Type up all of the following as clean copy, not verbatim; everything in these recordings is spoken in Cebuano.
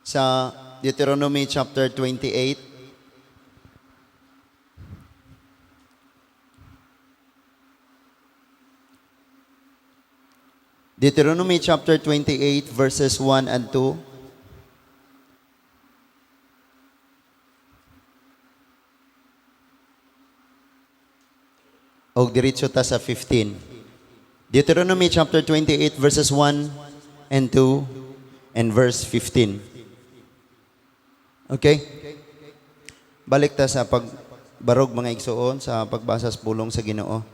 Sa Deuteronomy chapter 28. Deuteronomy chapter 28 verses 1 and 2. Og diretso ta sa 15. Deuteronomy chapter 28 verses 1 and 2 and verse 15. Okay? Balik ta sa pagbarog, mga igsuon, sa pagbasa sa pulong sa Ginoo.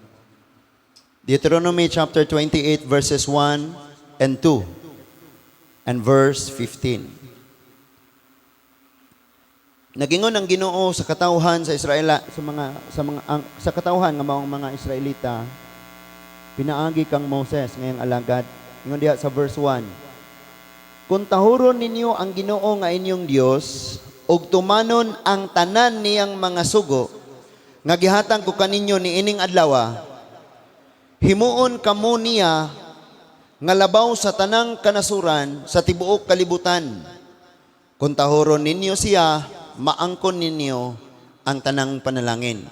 Deuteronomy chapter 28 verses 1 and 2 and verse 15. Nagingon ang Ginoo sa katawhan sa Israel, sa mga ang, sa katawhan nga maong mga Israelita pinaagi kang Moses ngayong alagad. Ingon diha sa verse 1. Kung tahuron ninyo ang Ginoo nga inyong Dios ug tumanon ang tanan niyang mga sugo nga gihatag ko kaninyo niining adlaw, himuon kamo niya nga labaw sa tanang kanasuran sa tibuok kalibutan. Kung tahuron ninyo siya, maangkon ninyo ang tanang panalangin.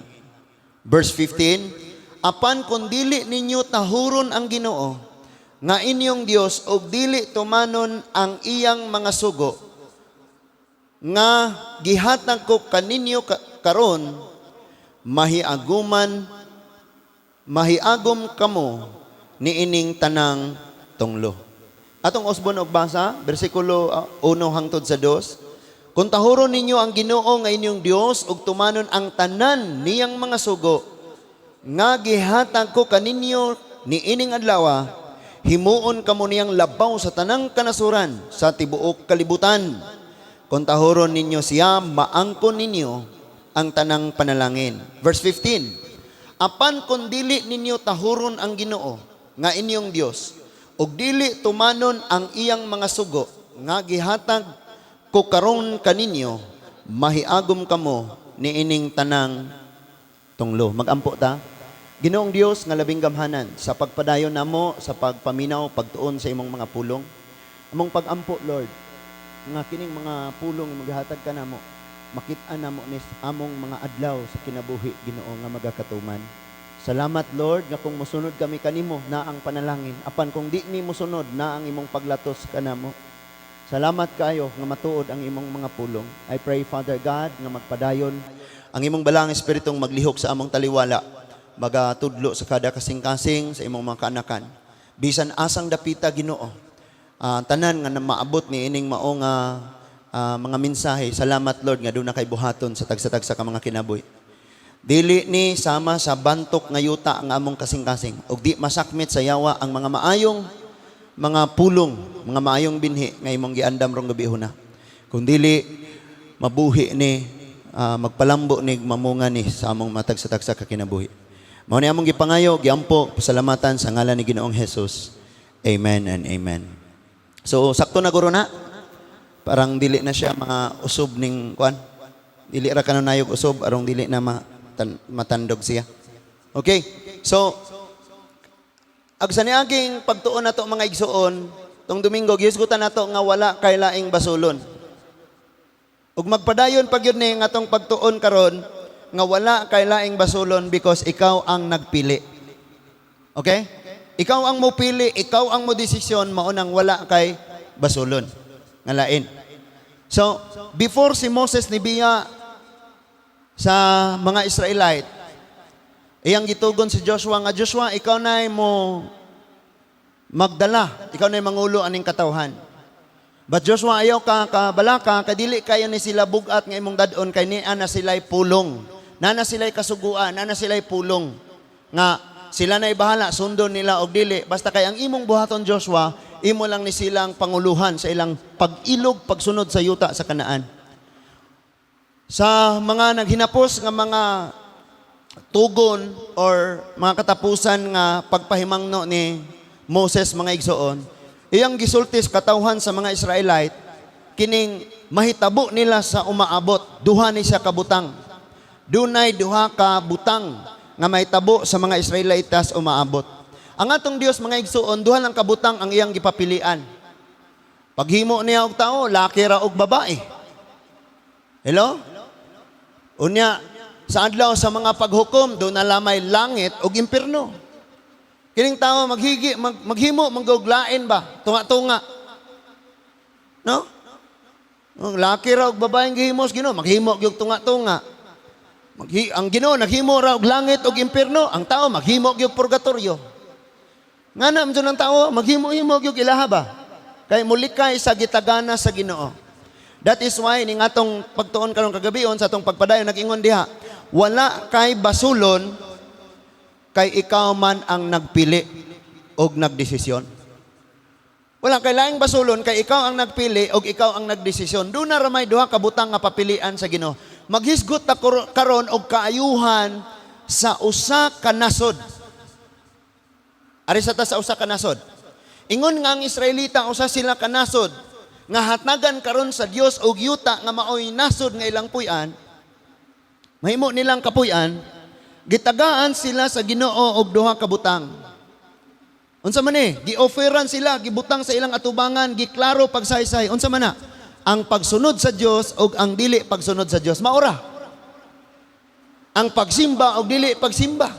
Verse 15, apan kung dili ninyo tahuron ang Ginoo nga inyong Dios ug dili tumanon ang iyang mga sugo nga gihatag ko kaninyo karon, mahiaguman mahiagom kamo niining tanang tunglo. Atong usbon og basa, bersikulo 1 hangtod sa 2. Kung tahuron ninyo ang Ginoo nga inyong Dios ug tumanon ang tanan niyang mga sugo nga gihatag ko kaninyo niining adlaw, himuon kamo niyang labaw sa tanang kanasuran sa tibuok kalibutan. Kung tahuron ninyo siya, maangkon ninyo ang tanang panalangin. Verse 15. Apan kung dili ninyo tahuron ang Ginoo nga inyong Dios ug dili tumanon ang iyang mga sugo nga gihatag ko karon kaninyo, mahiagom kamo niining tanang tunglo. Magampo ta. Ginoong Dios nga labing gamhanan, sa pagpadayon namo sa pagpaminaw, pagtuon sa imong mga pulong. Among pagampo, Lord, nga kining mga pulong nga maghatag ka namo, makit-an namo ni among mga adlaw sa kinabuhi, Ginoo, nga magakatuman. Salamat, Lord, nga kung mosunod kami kanimo na ang panalangin, apan kung di mi mosunod na ang imong paglatos kanamo. Salamat kayo nga matuod ang imong mga pulong. I pray, Father God, nga magpadayon ang imong balang espiritong maglihok sa among taliwala, magatudlo sa kada kasing-kasing sa imong mga kaanakan. Bisan asang dapita, Ginoo, tanan nga maabot ni ining mao nga mga mensahe. Salamat, Lord, nga duna kay buhaton sa tagsa-tagsa ka mga kinabuhi. Dili ni sama sa bantok nga yuta ang among kasing-kasing ug di masakmit sa yawa ang mga maayong mga pulong, mga maayong binhi nga imong giandam rong gabihona. Kung dili mabuhi ni magpalambo ni, mamunga ni sa among matagsa-tagsa ka kinabuhi. Mao ni among gipangayo, giampo, pasalamatan sa ngalan ni Ginoong Jesus. Amen and amen. So sakto na guro na. Parang dili na siya mga usob ning kuan. Dili ra kanunayog usob arong dili na matandog siya. Okay. So ag sa niaging pagtuon nato, mga igsuon, tong Domingo gihisgutan nato nga wala kay laing basulon. Ug magpadayon pag yun ni nga atong pagtuon karon nga wala kay laing basulon because ikaw ang nagpili. Okay? Ikaw ang mopili, ikaw ang mo desisyon, mao nang wala kay basulon nga lain. So, before si Moses nibiya sa mga Israelite, iyang gitugon si Joshua nga, "Joshua, ikaw na mo magdala, ikaw na mangulo aning katawhan. But Joshua, ayaw ka kabalaka, kadili kayo ni sila bugat nga imong dadon kay niya na sila'y pulong. Nana sila'y kasuguan, nana sila'y pulong. Nga sila na bahala, sundon nila og dili. Basta kay ang imong buhaton, Joshua, imo lang ni silang panguluhan sa ilang pag-ilog, pagsunod sa yuta sa Kanaan." Sa mga naghinapos nga mga tugon or mga katapusan nga pagpahimangno ni Moses, mga igsoon, iyang gisulti sa katawhan sa mga Israelite kining mahitabo nila sa umaabot. Duha ni siya kabutang. Dunay duha ka butang nga mahitabo sa mga Israelitas umaabot. Ang atong Dios, mga igsoon, duha lang kabutang ang iyang gipapilian. Paghimo niya og tao, laki ra og babae. Hello? Unya, sa adlaw sa mga paghukom, duna lamay langit og impierno. Kining tao maghimo mangguglain ba? Tunga-tunga. No? Ang laki ra og babaeng gihimo sa Ginoo, maghimo gyud tunga-tunga. Ang Ginoo naghimo ra og langit og impierno, ang tao maghimo gyud purgatorio. Nga na man ang tao maghimo-himo gyud ilaha ba? Kay mulikay sa gitagana sa Ginoo. That is why ning atong pagtuon karong kagabion sa atong pagpadayon, nag-ingon diha, wala kay basulon kay ikaw man ang nagpili og nagdesisyon. Wala kay laing basulon kay ikaw ang nagpili og ikaw ang nagdesisyon. Duna ra may duha ka butang nga papilian sa Ginoo. Maghisgot ta karon og kaayuhan sa usa ka nasod. Ari sa ta sa usa ka nasod. Ingon nga ang Israelita, usa sila ka nasod nga hatagan karon sa Dios og yuta nga maoy nasod nga ilang puy-an, mahimo nilang kapuy-an, gitagaan sila sa Ginoo og duha ka butang. Unsa man ni? Gi-offeran sila, gibutang sa ilang atubangan, giklaro pagsaysay. Unsa man na? Ang pagsunod sa Dios og ang dili pagsunod sa Dios. Maora. Ang pagsimba og dili pagsimba.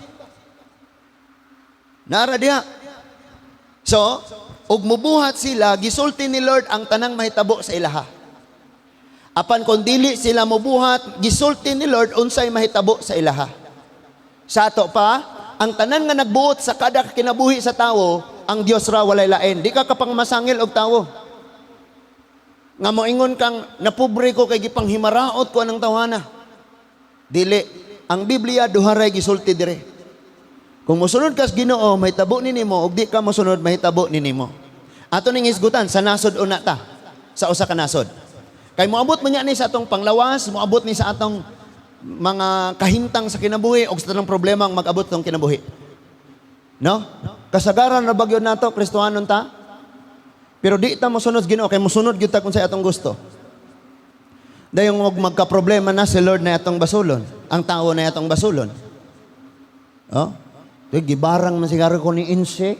Nara diha. So, ug mubuhat sila, gisulti ni Lord ang tanang mahitabo sa ilaha. Apan kung dili sila mubuhat, gisulti ni Lord unsay mahitabo sa ilaha. Sa ato pa, ang tanan nga nagbuot sa kada kinabuhi sa tawo, ang Dios ra, walay lain. Di ka kapangmasangil og tawo. Nga moingon kang napobre ko kay gipanghimaraot ko anang tawhana. Dili. Ang Biblia, duha ray gisulti dire. Kung mosunod ka sa Ginoo, mahitabo ni nimo, ug di ka mosunod, mahitabo ni nimo. Ato ning hisgutan sa nasod una ta, sa usa ka nasod. Kay moabot man ni sa atong panglawas, moabot ni sa atong mga kahimtang sa kinabuhi og sa tanang problema ang mag-abot tong kinabuhi. No? Kasagaran ra bagyo nato, Kristohanon ta. Pero di ta mosunod sa Ginoo kay mosunod gyud ta kung sa atong gusto. Dayong og magka-problema na, si Lord na atong basulon, ang tao na atong basulon. Oh? Di, gibarang man siguro ko ni Inse.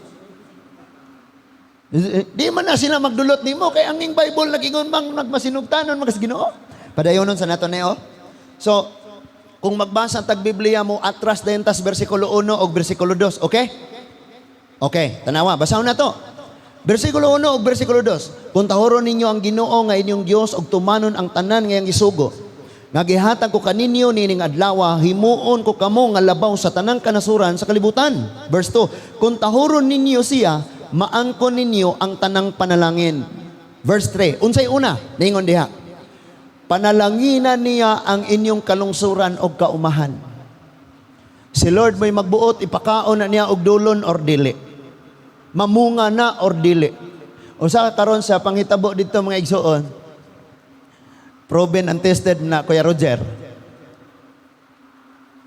Di man na sila magdulot nimo kay ang ing Bible nagingon mang nagmasinugtanon magas Ginoo. Padayonon sa nato ni oh. So, kung magbasa tag Biblia mo, atras dayon tas bersikulo 1 og bersikulo 2, okay? Okay, tanawa, basahon na to. Bersikulo 1 ug bersikulo 2. "Kung tahuron ninyo ang Ginoo nga inyong Dios ug tumanon ang tanan nga iyang gisugo nga gihatag ko kaninyo nining adlaw, himuon ko kamo nga labaw sa tanang kanasuran sa kalibutan." Verse 2. "Kung tahuron ninyo siya, maangkon ninyo ang tanang panalangin." Verse 3. Unsay una? Ningon diha. Panalanginan niya ang inyong kalungsuran og kaumahan. Si Lord may magbuot, ipakaon na niya og dulon or dili. Mamunga na or dili. Usa karon sa panghitabo dito, mga igsuon, proven and tested na, Kuya Roger.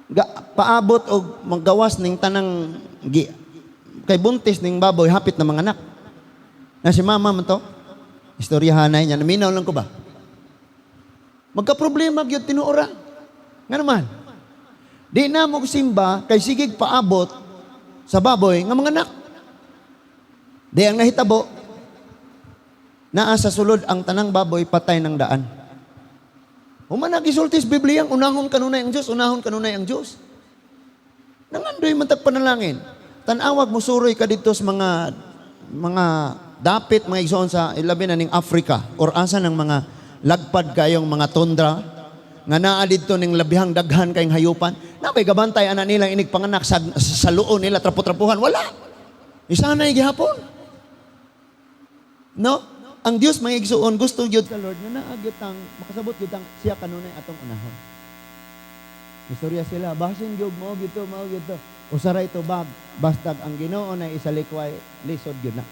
Ga, paabot og magawas ning tanang gi, kay buntis ning baboy, hapit na mga anak. Na si mama man to. Istoryahanay niya, naminaw lang ko ba? Magka-problema gyud tinuora. Nga naman, di na mo simba kay sigig paabot sa baboy nga mga anak. Di ang nahitabo, naa sa sulod ang tanang baboy, patay ng daan. Human nagisulti sa Biblia, unahon kanunay ang Diyos, unahon kanunay ang Diyos. Nangandoy man tag panalangin. Tan-awag mo suroy ka dito sa mga dapit, mga igsoon, sa ilabi na ning Africa or asa ng mga lagpad kayong mga tundra nga naa didto ning labihang daghan kayong hayupan. Na may gabantay ana nilang inig panganak sa luon nila, trapo-trapuhan? Wala. Isa na gihapon. No? Ang Dios, mga igsuon, gusto gyud sa Lord nga naa gyud tang makasabot gyud tang siya kanunay atong unahon. Istorya sila, basin gyud mao gyud to, mao gyud to. Usaray tubag, bastag ang Ginoo na isalikway, lisod gyud na.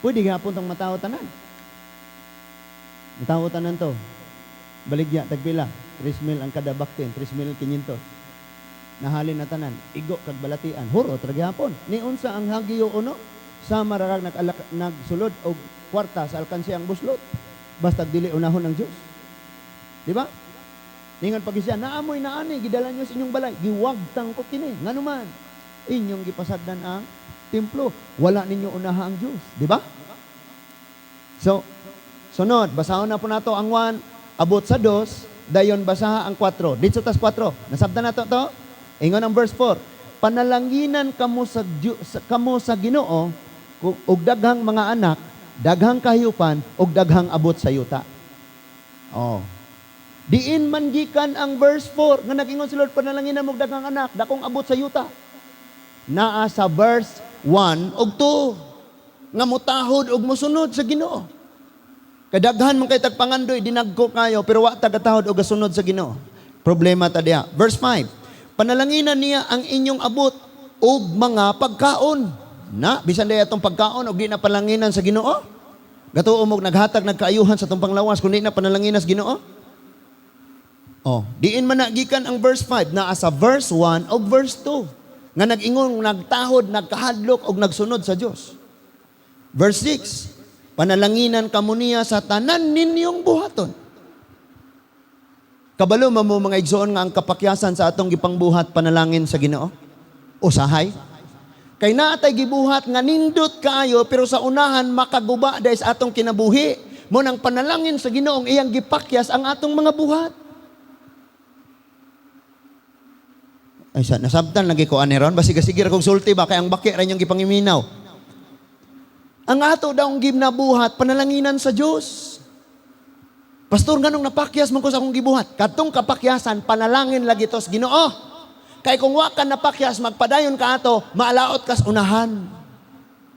Pwede gihapon tong matawo tanan. Matawo tanan to. Baligya tagpila, 3 mil ang kada baktin, 3,500. Nahalin na tanan, igo kag balatian, huro tra gihapon. Ni unsa ang Hageo 1? Sama ra kag nag nagsulod og kwarta sa alkansiya ang buslot. Basta dili unahon ang Dios. Di ba? Ningon pag siya, "Naamoy naani, gidala niyo sa inyong balay, giwagtang ko kini. Ngano man, inyong gipasagdan ang templo. Wala ninyo unaha ang Dios." Di ba? So, sunod, basahon na po nato ang 1, abot sa 2, dayon basaha ang 4. Dito tas 4. Nasabtan nato to? Ingon ang verse 4. Panalanginan kamo sa Ginoo og daghang mga anak, daghang kahayupan ug daghang abot sa yuta. Oh. Diin man gikan ang verse 4 nga nag-ingon si Lord, panalanginan mo og daghang anak, dakong abot sa yuta? Naa sa verse 1 ug 2 nga mutahod ug mosunod sa Ginoo. Kadaghan man kay tagpangandoy, dinagko kayo, pero wa ta gatahod og gasunod sa Ginoo. Problema ta diha. Verse 5. Panalanginan niya ang inyong abot ug mga pagkaon. Na, bisan diay atong pagkaon og di na panalanginan sa Ginoo. Gatuo mo naghatag nagkaayuhan sa atong panglawas kun di na panalanginan sa Ginoo? Oh, diin man na gikan ang verse 5? Naa sa verse 1 ug verse 2 nga nag-ingon, nagtahod, nagkahadlok og nagsunod sa Dios. Verse 6, panalanginan kamo niya sa tanan ninyong buhaton. Kabalo man mo, mga igsoon, nga ang kapakyasan sa atong gipangbuhat, panalangin sa Ginoo? Usahay. Kay naa tay gibuhat nga nindot kaayo, pero sa unahan makaguba dahil sa atong kinabuhi. Mao nang panalangin sa Ginoong iyang gipakyas ang atong mga buhat. Ay, sa nasabtan lagi ko ani ron, basi sige ra kog sulti ba, kay ang baki ra inyong gipangiminaw. Ang ato daw ginabuhat, panalanginan sa Dios. Pastor, nganong napakyas man ko sa akong gibuhat? Kadtong kapakyasan, panalangin lagi tos Ginoo. Kay kung wa ka napakyas, magpadayon ka ato, maalaot kas unahan.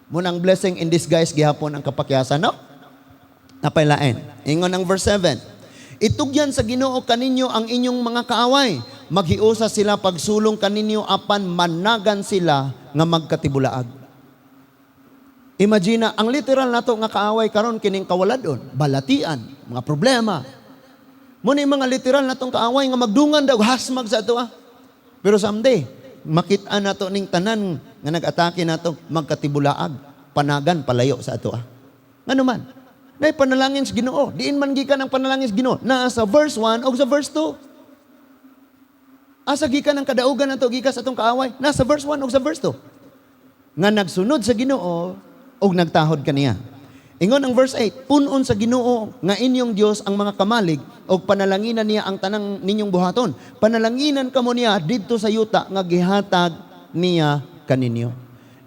Mao nang blessing in disguise gihapon ang kapakyasan, no? Napailain. Ingon ang verse 7. Itugyan sa Ginoo kaninyo ang inyong mga kaaway. Maghiusa sila pagsulong kaninyo, apan managan sila nga magkatibulaag. Imagine, ang literal nato nga kaaway karon kining kawaladon, balatian, mga problema. Mao ni mga literal natong kaaway nga magdungan daw hasmag sa ato ah. Pero someday, makita nato ning tanan nga nag-atake nato magkatibulaag, panagan palayo sa ato ah. Ngano man? Nay panalangin sa Ginoo. Diin man gikan ang panalangin sa Ginoo? Naa sa verse 1 o sa verse 2. Asa gikan ang kadaugan nato gikan sa atong kaaway? Nasa verse 1 o sa verse 2. Nga nagsunod sa Ginoo og nagtahod kaniya. Ingon ang verse 8, punon sa Ginoo nga inyong Dios ang mga kamalig og panalanginan niya ang tanang ninyong buhaton. Panalanginan kamo niya didto sa yuta nga gihatag niya kaninyo.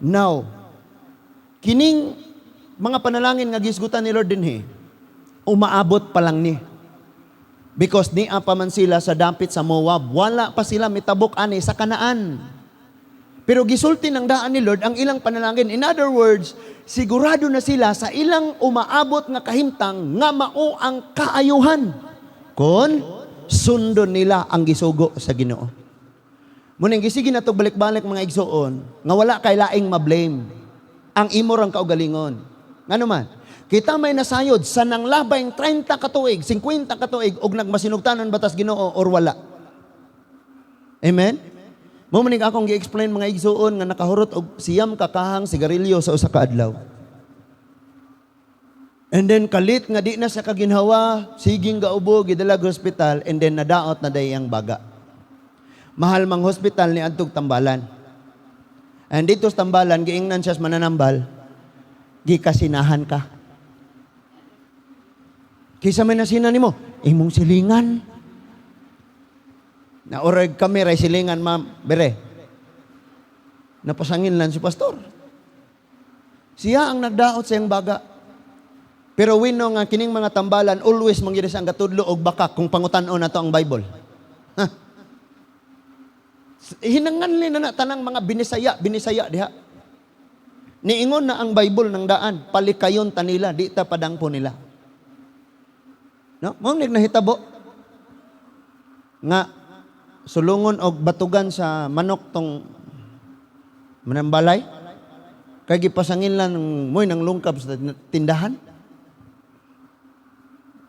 Now, kining mga panalangin nga gisgutan ni Lord dinhi, umaabot pa lang ni. Because nia pa man sila sa dapit sa Moab, wala pa sila mitabok ani sa Kanaan. Pero gisulti ng daan ni Lord ang ilang panalangin. In other words, sigurado na sila sa ilang umaabot nga kahimtang nga mao ang kaayuhan kon sundon nila ang gisugo sa Ginoo. Mao ning gisige nato balik-balik, mga igsoon, nga wala kay laing ma-blame. Ang imo rang kaugalingon. Ngano man? Kita may nasayod sa nang labayng 30 katuig, 50 katuig og nagmasinugtanon batas Ginoo or wala. Amen? Mao man akong gi-explain, mga igsuon, nga nakahurot og 9 ka kahang sigarilyo sa usa ka adlaw. And then kalit nga di na sa kaginhawa, siging gaubo, gidala hospital, and then nadaot na day ang baga. Mahal mang hospital ni adtog tambalan. And dito sa tambalan, giingnan siya sa mananambal, gikasinahan ka. Kisa may nasina nimo? Imong silingan. Na oreg kami ray silingan, ma'am, bere. Napasangin lang si pastor. Siya ang nagdaot sa iyang baga. Pero we know nga kining mga tambalan always man gyud ang gatudlo og bakak kung pangutan-on nato ang Bible. Ha? Hinanganli na na tanang mga binisaya, binisaya diha. Niingon na ang Bible ng daan, palikayon ta nila, di ta padangpo nila. No? Mao nahitabo nga sulungon og batugan sa manok tong manambalay. Kay gipasangin lang mo'y nang lungkab sa tindahan.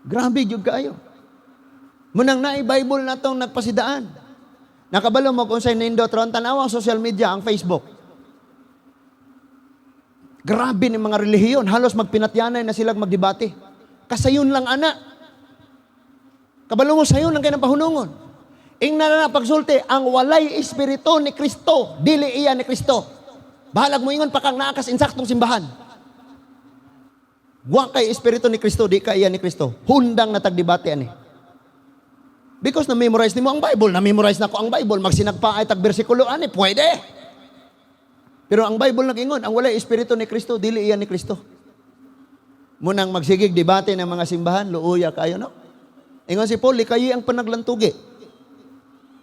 Grabe gyud kaayo. Mao nang naay Bible na tong nagpasidaan. Nakabalo mo kung unsay nindot ron, tan-awa ang social media, ang Facebook. Grabe ni mga relihiyon, halos magpinatyanay na sila magdebate. Kasayon lang ana. Kabalo mo sayon lang kay ng pahunungon. Ingna na na pagsulti, ang walay espiritu ni Kristo, dili iya ni Kristo. Bahalag mo ingon pa kang naa kas insaktong simbahan. Wa kay espiritu ni Kristo, di ka iya ni Kristo. Hundang na tagdebate ani. Because na-memorize nimo ang Bible, na-memorize na ko ang Bible, magsinagpaay tag bersikulo ani, pwede. Pero ang Bible nag-ingon, ang walay espiritu ni Kristo, dili iya ni Kristo. Munang magsigig debate ng mga simbahan, luuya kayo, no? Ingon si Paul, likayi ang panaglantugi.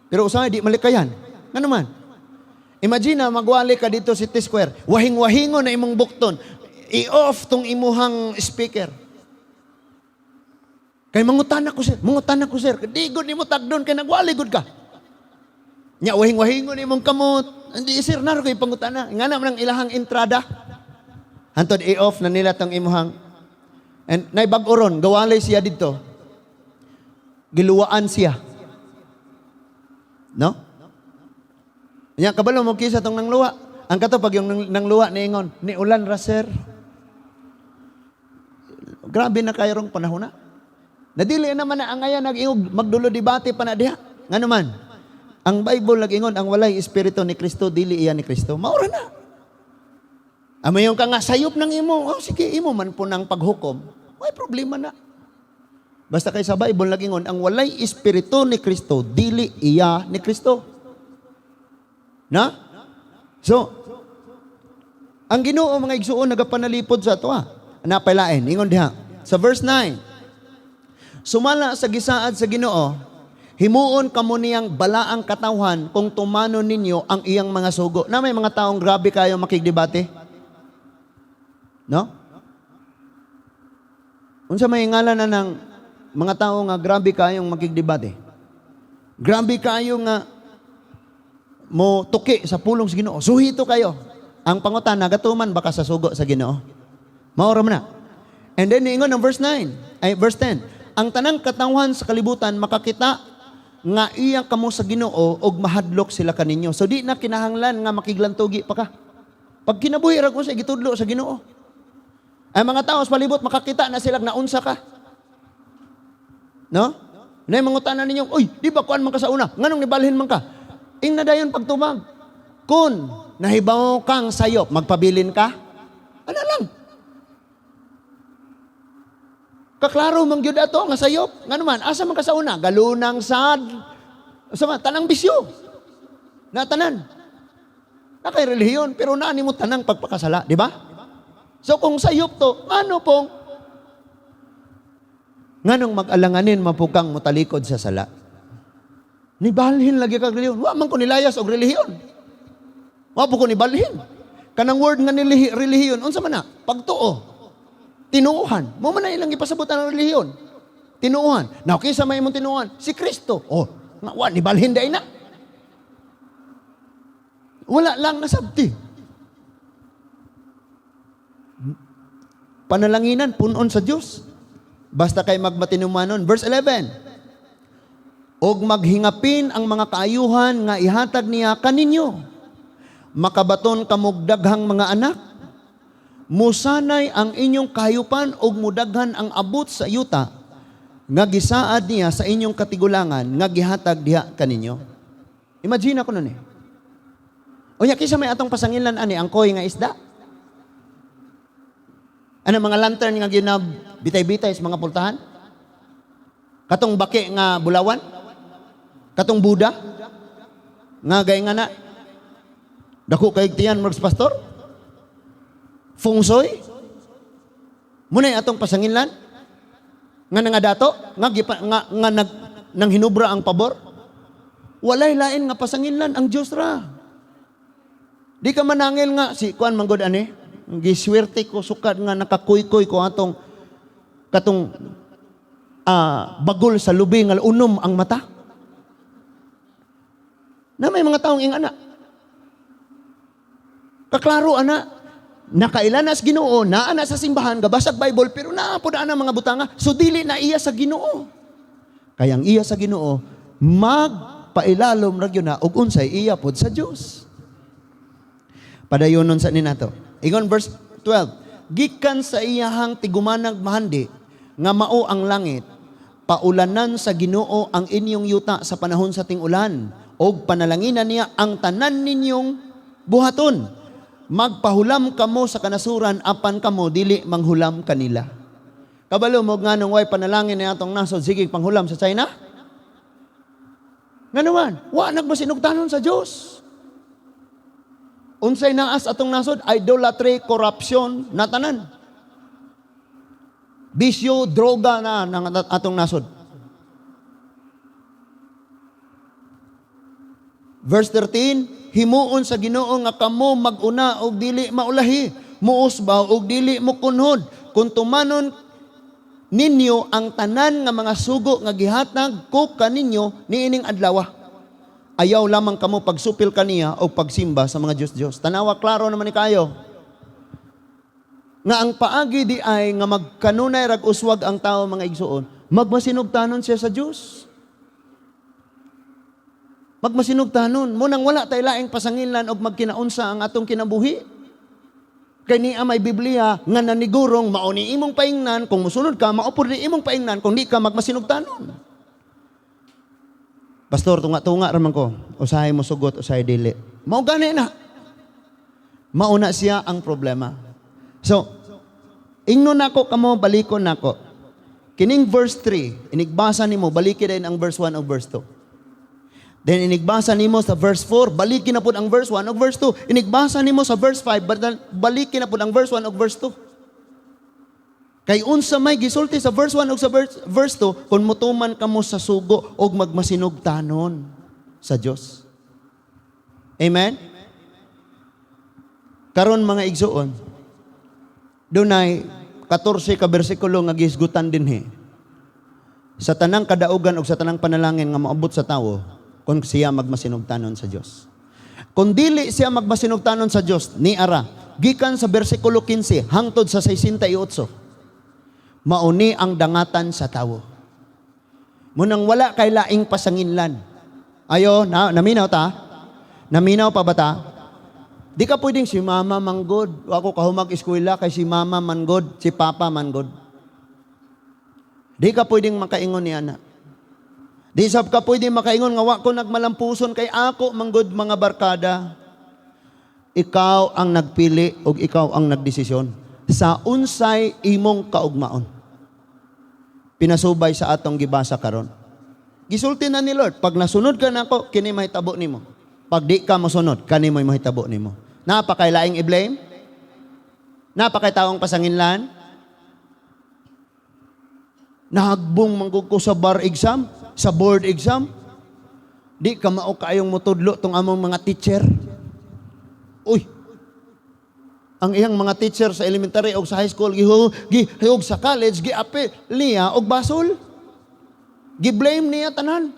Pero usahay, di malikayan. Ngano man? Imagine na magwali ka dito sa City Square, wahing-wahingo na imong bukton, i-off tong imuhang speaker. Kay mangutana ko, sir, mangutana ko, sir, di gud nimo tagdon kay nagwali gud ka. Nya wahing-wahingo na imong kamot. Hindi, sir, naro kay pangutana. Nga na man ang ilahang entrada. Hantod i-off na nila tong imuhang. And nay bag-o ron, gawalay siya didto. Giluwaan siya. No? Nya kabalo mo kisa tong nangluwa. Ang kato pag yung nangluwa niingon, ni ulan ra, sir. Grabe na kayo rong panahon na. Nadili naman na ang aya nag-ingog magdulo debate pa na diha. Ngano man? Ang Bible nag-ingon ang walay espiritu ni Kristo dili iya ni Kristo. Maura na. Amayon ka nga sayop ng imo. Oh, sige, imo man po ng paghukom. May problema na. Basta kay sa Bible nag-ingon ang walay espiritu ni Kristo dili iya ni Kristo. Na? So, ang Ginoo, mga igsuon, nagapanalipod sa ato. Napailain, ingon diha. Sa verse 9, sumala sa gisaad sa Ginoo, himuon kamo niyang balaang katawhan kung tumanon ninyo ang iyang mga sugo. Na may mga taong grabe kayo makigdebate. No? Unsa may ngalan na ng mga tao nga grabe kayong makigdebate? Grabe kayo nga mo tuki sa pulong sa Ginoo. Suhito kayo. Ang pangutana, gatuman baka sa sugo sa Ginoo? Maura man na. And then niingon ang verse 9, ay verse 10. Ang tanang katawhan sa kalibutan makakita nga iya kamo sa Ginoo og mahadlok sila kaninyo. So di na kinahanglan nga makiglantugi pa ka. Pag kinabuhi ra ko sa gitudlo sa Ginoo. Ay mga tao sa palibot makakita na sila naunsa ka. No? Nay mangutana ninyo, "Uy, di ba kuan man ka sa una? Nganong nibalhin man ka?" Ing na dayon pagtubag. Kung nahibaw kang sayop, magpabilin ka? Ano lang? Kaklaro man gyud ato nga sayop. Ngano man, asa man ka sa una? Galunang sad. Asa man, tanang bisyo. Na tanan. Na kay relihiyon, pero naa nimo tanang pagpakasala, di ba? So kung sayop to, ano pong nganong mag-alanganin mapukang motalikod sa sala? Nibalhin lagi kag relihiyon. Wa man ko nilayas og relihiyon. Wa po ko nibalhin. Kanang word nga nilihi, relihiyon, unsa man na? Pagtuo. Tinuohan. Mo man na ilang gipasabutan ang relihiyon. Tinuohan. Now, kinsa may imong tinuohan? Si Kristo. Oh, nga wa nibalhin dai na. Wala lang nasabti. Panalanginan, punon sa Dios. Basta kay magmatinumanon. Verse 11. Og maghingapin ang mga kaayuhan nga ihatag niya kaninyo. Makabaton kamog daghang mga anak. Musanay ang inyong kahayupan og mudaghan ang abot sa yuta nga gisaad niya sa inyong katigulangan nga gihatag diha kaninyo. Imagine ako nun eh. Unya kinsa may atong pasangilan ani ang koi nga isda? Ano mga lantern nga ginab bitay-bitay sa mga pultahan? Katong baki nga bulawan? Katong Buddha? Nga gay nga na dako kay tiyan Marks Pastor? Feng Shui? Muna'y atong pasanginlan? Nga nga dato? Nga, gipa, nga, nga nag, nang hinubra ang pabor? Walay lain nga pasanginlan ang Diyos ra. Di ka manangil nga, si Kuan manggod ani, giswerte ko sukad nga nakakuykoy ko atong katong bagol sa lubi nga unom ang mata. Na may mga taong ing ana. Kaklaro ana, nakailan na sa Ginoo, naa na sa simbahan, gabasag Bible, pero naa po na mga butanga, so dili na iya sa Ginoo. Kaya ang iya sa Ginoo, magpailalom ra gyud na og unsay iya pod sa Dios. Padayonon sa ninato. Ingon verse 12, gikan sa iyahang tigumanag mahandi nga mao ang langit, paulanan sa Ginoo ang inyong yuta sa panahon sa ting-ulan, og panalanginan niya ang tanan ninyong buhaton. Magpahulam kamo sa kanasuran apan kamo dili manghulam kanila. Kabalo mo nganong way panalangin ni atong nasod sige panghulam sa China? Ngano man, wa nagmasinugtanon sa Dios. Unsay naas atong nasod? Idolatry, corruption, natanan. Bisyo, droga na ng atong nasod. Verse 13, himuon sa Ginoo nga kamo maguna og dili maulahi, muusbaw og dili mokunhod. Kung tumanon ninyo ang tanan nga mga sugo nga gihatag ko kaninyo niining adlaw. Ayaw lamang kamo pagsupil kaniya o pagsimba sa mga Diyos-Diyos. Tanawa, klaro naman ni kayo. Nga ang paagi di ay nga magkanunay rag uswag ang tao, mga igsuon, magmasinugtanon siya sa Diyos. Magmasinugtanon. Munang wala tay laing pasangilan og magkinaunsa ang atong kinabuhi. Kay niya may Biblia nga nanigurong mao ni imong paingnan, kung musunod ka, mao pud ni imong paingnan, kung di ka magmasinugtanon. Pastor, tunga-tunga raman ko. Usahay mo sugot, usahay dili. Mao gani na. Mauna siya ang problema. So, ingnon nako kamo, balikon nako. Kining verse 3, inigbasa nimo, baliki din ang verse 1 o verse 2. Then inigbasa nimo sa verse 4, baliki na pud ang verse 1 o verse 2. Inigbasa nimo sa verse 5, baliki na pud ang verse 1 o verse 2. Kay unsa may gisulti sa verse 1 o sa verse 2, kung mutuman kamo sa sugo og magmasinugtanon sa Dios. Amen? Karon mga igsuon, dunay 14 ka bersikulo nga gihisgutan dinhi sa tanang kadaugan og sa tanang panalangin nga moabot sa tawo kung siya magmasinugtanon sa Dios. Kung dili siya magmasinugtanon sa Dios, ni ara gikan sa bersikulo 15 hangtod sa 68, mauni ang dangatan sa tawo. Munang wala kay laing pasanginlan. Ayo, na, naminaw ta? Naminaw pa ba ta? Di ka pwedeng si mama manggod. Ako kahumag eskwela kay si mama manggod, si papa manggod. Di ka pwedeng makaingon ni ana. Di sab ka pwedeng makaingon nga wa ko nagmalampuson kay ako manggod mga barkada. Ikaw ang nagpili og ikaw ang nagdesisyon sa unsay imong kaugmaon. Pinasubay sa atong gibasa karon. Gisulti na ni Lord, pag nasunod ka nako, kini mahitabo nimo. Pag di ka mosunod, kani mo'y mahitabo nimo. Napakailaing i-blame? Napakay taong pasanginlan? Nahagbong manggug ko sa bar exam, sa board exam. Di ka mao kaayong motudlo tong among mga teacher. Uy, ang iyang mga teacher sa elementary o sa high school, gihug sa college, giapi niya og basol. Gi-blame niya tanan.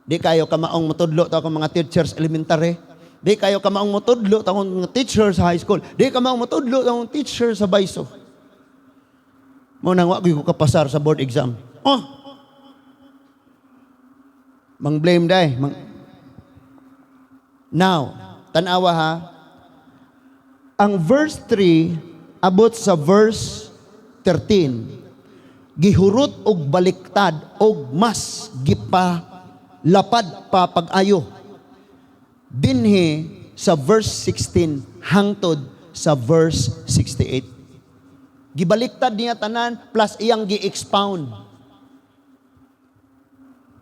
Di kayo kamaong motudlo ta akong mga teachers elementary. Di kayo kamaong motudlo ta akong mga teacher sa high school. Di ka maong motudlo ta akong teacher sa baiso. Mo nang wa ko kapasar sa board exam. Oh. Mang blame day. Mang. Now, tanawa ha. Ang verse 3 abot sa verse 13. Gihurot og baliktad og mas gipa lapad pa pag-ayo. Dinhi sa verse 16 hangtod sa verse 68. Gibaliktad niya tanan plus iyang gi-expound.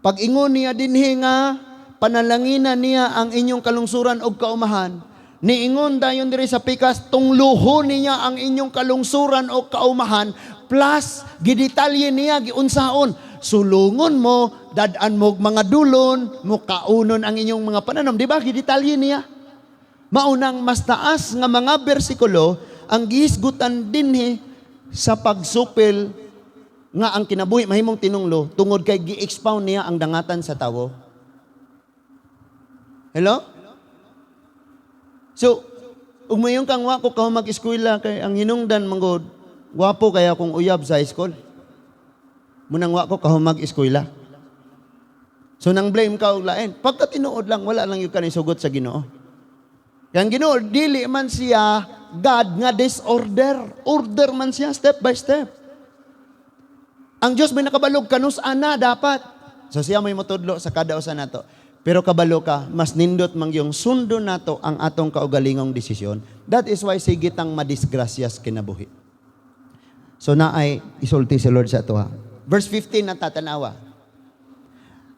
Pag-ingon niya dinhi nga panalanginan niya ang inyong kalungsuran og kaumahan, niingon dayon diri sa pikas tungluhon niya ang inyong kalungsuran o kaumahan plus gidetalye niya giunsaon sulungon mo, dad-an mo mga dulon, mukaunon ang inyong mga pananom. Di ba? Gidetalye niya. Maunang mas taas nga mga bersikulo ang gihisgutan dinhi sa pagsupil nga ang kinabuhi mahimong tinunglo tungod kay gi-expound niya ang dangatan sa tawo. Hello? So, ug moingon kang wa ko ka mag-eskwela kay ang hinungdan manggod, gwapo kaya kung uyab sa high school. Munang wa ko kahumag eskwela. So nang blame ka og lain. Pagka tinuod lang, wala lang yung kanisugot sa Ginoo. Kaya ang Ginoo, dili man siya God nga disorder. Order man siya step by step. Ang Diyos may nakabalog kanus ana dapat. So siya may motudlo sa kada usa nato. Pero kabalo ka, mas nindot mang yung sundo nato ang atong kaugalingong desisyon. That is why sige tang madisgrasyas kinabuhi. So naay isulti si Lord sa atoha. Verse 15 na tatanawa.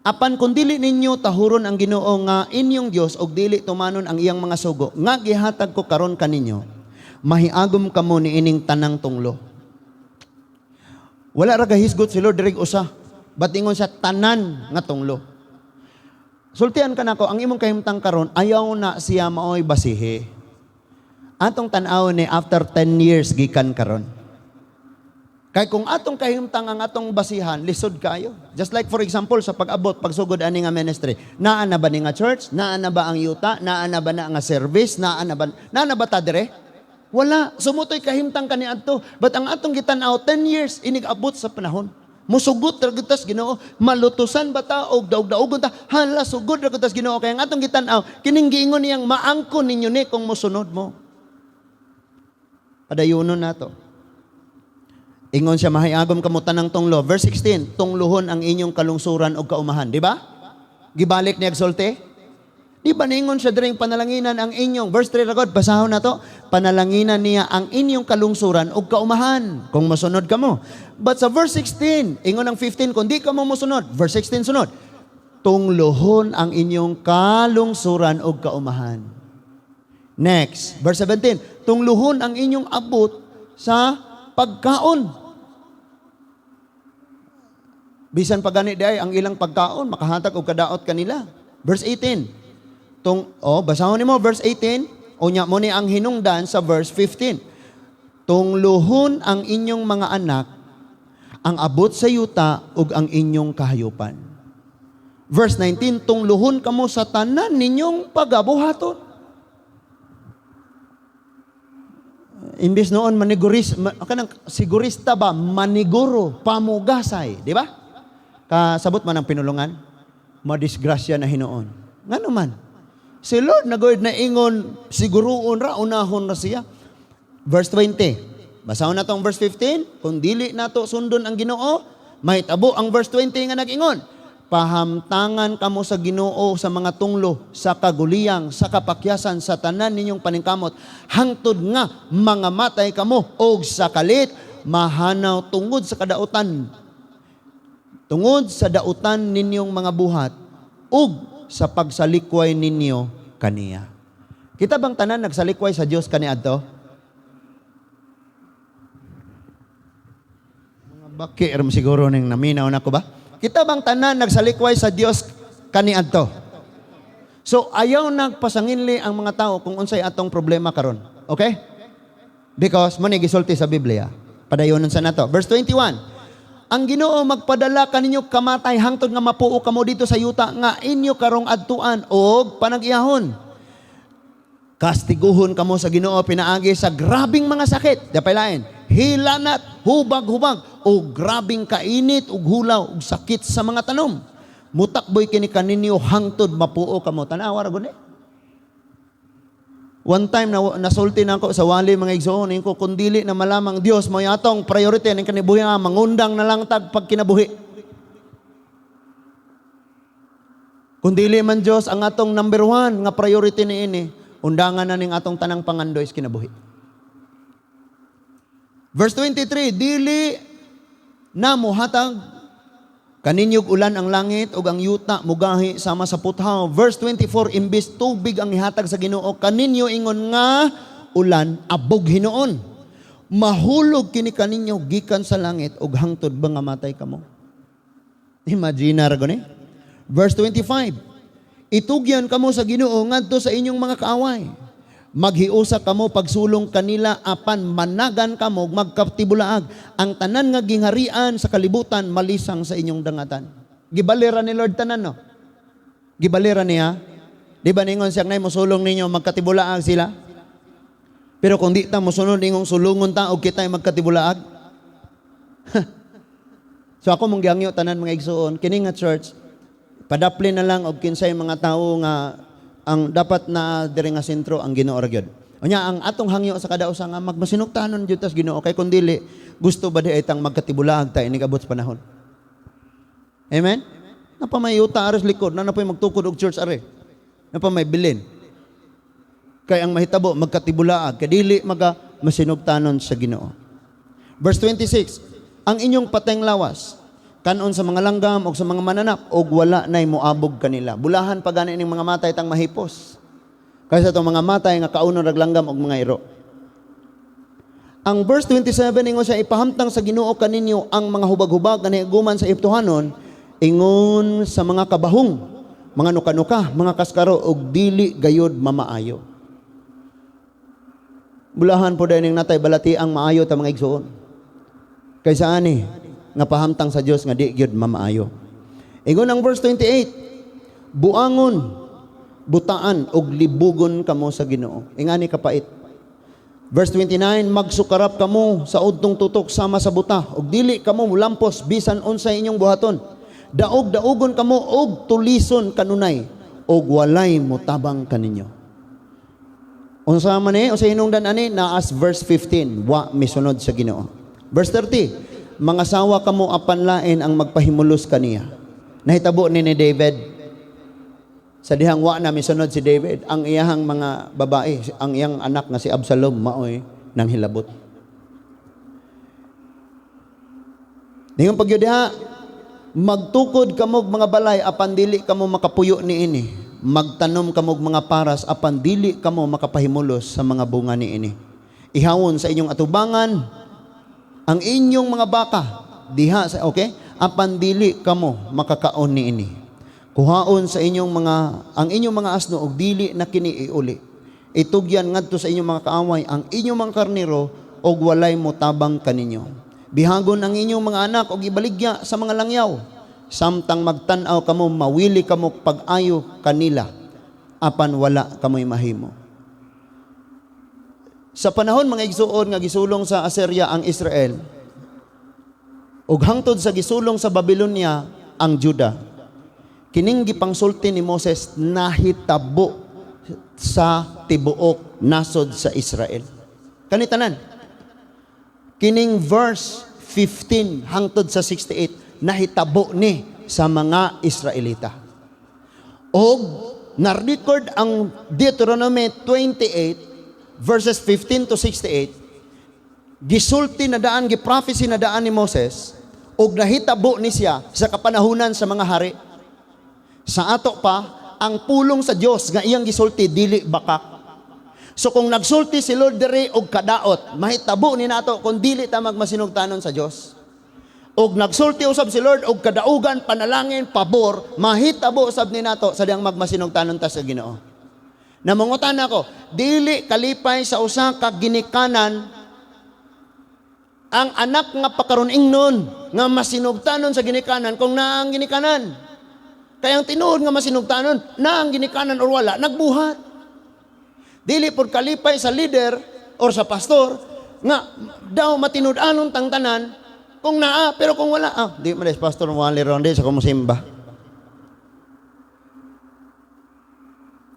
Apan kung dili ninyo tahuron ang Ginoo nga inyong Dios og dili tumanon ang iyang mga sugo nga gihatag ko karon kaninyo, mahiagom kamo niining tanang tunglo. Wala ra gahisgot si Lord diri usa. But ingon sa tanan nga tunglo. Sultian ka nako, ang imong kahimtang karon ayaw na siya maoy basihe. Atong tan-awon ni after 10 years gikan karon. Kay kung atong kahimtang ang atong basihan, lisod kayo. Just like, for example, sa pag-abot, pagsugod ani nga ministry, naa na ba ni nga church? Naa na ba ang yuta? Naa na ba na nga service? Naa na ba ta dire? Wala. So mao to'y kahimtang kani adto. But ang atong gitan-aw, 10 years inig abot sa panahon. Musugot ra gyud tas Ginoo, malutusan ba ta og daog-daogon ta? Hala, sugod ra gyud tas Ginoo kay ang atong gitan-aw kining giingon niyang maangkon ninyo ni kung mosunod mo. Padayonon nato. Ingon siya, mahiagom kamo tanang tunglo. Verse 16, tungluhon ang inyong kalungsuran og kaumahan, di ba? Gibalik niya sulti. Di ba ningon siya diring panalanginan ang inyong, verse 3 ra gud, basahon na to, panalanginan niya ang inyong kalungsuran ug kaumahan kung mosunod kamo. But sa verse 16, ingon ang 15, kung di kamo mosunod, verse 16 sunod, tungluhon ang inyong kalungsuran ug kaumahan. Next, verse 17, tungluhon ang inyong abot sa pagkaon. Bisan pa gani diay ang ilang pagkaon makahatag og kadaot kanila. Verse 18. Tung oh, basahon nimo verse 18, unya mo ni ang hinungdan sa verse 15. Tungluhon ang inyong mga anak, ang abot sa yuta ug ang inyong kahayupan. Verse 19, tungluhon kamo sa tanan ninyong pagabuhaton. Imbis noon maniguris, kanang sigurista ba, maniguro, pamugasay, di ba? Kasabot man ang pinulungan, madisgrasya na hinuon. Ngano man? Si Lord nagoyd na ingon, siguruon ra, unahon ra siya. Verse 20. Basahon na tong verse 15. Kung dili nato sundon ang Ginoo, mahitabo ang verse 20 nga nag-ingon. Pahamtangan kamo sa Ginoo sa mga tunglo, sa kaguliyang, sa kapakyasan, sa tanan ninyong paningkamot, hangtod nga mga matay kamo og sa kalit mahanaw tungod sa kadautan. Tungod sa dautan ninyong mga buhat ug sa pagsalikway ninyo kaniya. Kita bang tanan nagsalikway sa Dios kaniadto? Mga baki ram siguro ning naminaw na ko ba? Kita bang tanan nagsalikway sa Dios kaniadto? So ayaw nagpasanginli ang mga tao kung unsay atong problema karon. Okay? Because mo ni gisulti sa Biblia. Padayonon sa nato. Verse 21. Ang Ginoo magpadala kaninyo kamatay hangtod nga mapuo kamo dito sa yuta nga inyo karong adtuan og panag-iyahon. Kastiguhon kamo sa Ginoo pinaagi sa grabing mga sakit. Dapay lain. Hilanat, hubag-hubag o grabing kainit ug hulaw ug sakit sa mga tanom. Mutakboy kini kaninyo hangtod mapuo kamo. Tanawa ra gud ni. One time na nasulti na ako sa wali, mga igsoon ko, kung dili na malamang Dios mo atong priority ning kanibuhi nga mangundang na lang tag pag kinabuhi. Kung dili man Dios ang atong number one nga priority niini, undangan na ning atong tanang pangandoy sa kinabuhi. Verse 23, dili na mohatag kaninyog ulan ang langit ug ang yuta mugahi sama sa puthaw. Verse 24, imbis tubig ang ihatag sa Ginoo kaninyo ingon nga ulan, abog hinuon. Mahulog kini kaninyo gikan sa langit ug hangtod ba nga matay kamo. Imagine ra gani. Verse 25, itugyan kamo sa Ginoo ngadto sa inyong mga kaaway. Maghiusa kamo pagsulong kanila apan managan kamo magkatibulaag. Ang tanan nga gingharian sa kalibutan malisang sa inyong dangatan. Gibalira ni Lord tanan, no? Gibalira niya. Di ba ningon siya nay mosulong ninyo magkatibulaag sila? Pero kung di ta mosunod ingong sulungon ta og kita ay magkatibulaag. So ako mong gihangyo tanan, mga igsuon, kini nga church padaplin na lang og kinsay mga tawo nga ang dapat na diri nga sentro ang Ginoo ra gyud. Unya ang atong hangyo sa kada usa nga magmasinugtanon jud tas Ginoo kay kun dili gusto ba di ay tang magkatibulaag ta inig abot sa panahon. Amen? Napa may yuta aris likod, na napoy magtukod og church are. Napa may bilin. Kay ang mahitabo magkatibulaag kay dili maga masinugtanon sa Ginoo. Verse 26, ang inyong pateng lawas kanon sa mga langgam o sa mga mananap og wala nay moabog kanila. Bulahan pa gani ning mga matay tang mahipos kaysa itong mga matay nga kaunon rag langgam og mga iro. Ang verse 27, ingon siya, ipahamtang sa Ginoo kaninyo ang mga hubag-hubag nga nahiuguman sa Egyptohanon ingon sa mga kabahong, mga nuka-nuka, mga kaskaro, og dili gayod mamaayo. Bulahan po ning natay balati ang maayo ta, mga igsoon. Kaysa ani nga pahamtang sa Dios nga di gyud mamaayo. Ingon ang verse 28, buangon, butaan og libugon kamo sa Ginoo. Ingani kapait. Verse 29, magsukarap kamo sa udtong tutok sama sa buta ug dili kamo mulampos bisan unsay inyong buhaton. Daog-daugon kamo og tulison kanunay ug walay motabang kaninyo. Unsa man ni? Unsa hinungdan ani? Naas verse 15, wa misunod sa Ginoo. Verse 30, mangasawa kamo apan lain ang magpahimulos kaniya. Nahitabo ni David. Sa dihang wa na misunod si David, ang iyahang mga babae, ang iyang anak nga si Absalom maoy nang hilabot. Ningon pagyud diha, magtukod kamog mga balay apan dili kamo makapuyo niini. Magtanom kamog mga paras apan dili kamo makapahimulos sa mga bunga niini. Ihawon sa inyong atubangan ang inyong mga baka diha sa, okay, apan dili kamo makakaon niini. Kuhaon sa inyong mga ang inyong mga asno og dili na kini iuli. Itugyan ngadto sa inyong mga kaaway ang inyong mga karnero og walay motabang kaninyo. Bihagon ang inyong mga anak og ibaligya sa mga langyaw. Samtang magtan-aw kamo, mawili kamo pag-ayo kanila apan wala kamoy mahimo. Sa panahon, mga igsuon, nga gisulong sa Assyria ang Israel ug hangtod sa gisulong sa Babylonia ang Juda, kining gipangsulti ni Moses nahitabo sa tibuok nasod sa Israel. Kani tanan. Kining verse 15 hangtod sa 68 nahitabo ni sa mga Israelita. Og na-record ang Deuteronomy 28 verses 15 to 68, gisulti na daan, gi-prophecy na daan ni Moses og nahitabo ni siya sa kapanahunan sa mga hari. Sa ato pa, ang pulong sa Dios nga iyang gisulti dili bakak. So kung nagsulti si Lord diri og kadaot, mahitabo ni nato kung dili ta magmasinugtanon sa Dios. Og nagsulti usab si Lord og kadaugan, panalangin, pabor, mahitabo usab ni nato sa diyang magmasinugtanon ta sa Ginoo. Namangutan ako, dili kalipay sa usa ka ginikanan ang anak nga pakaron ingnon nga masinugtanon sa ginikanan kung naa ang ginikanan. Kaya ang tinuod nga masinugtanon, na ang ginikanan or wala, nagbuhat. Dili pod kalipay sa leader or sa pastor nga daw matinud-anon tang tanan kung naa, pero kung wala, di man des pastor wali ron di sa kumusimba.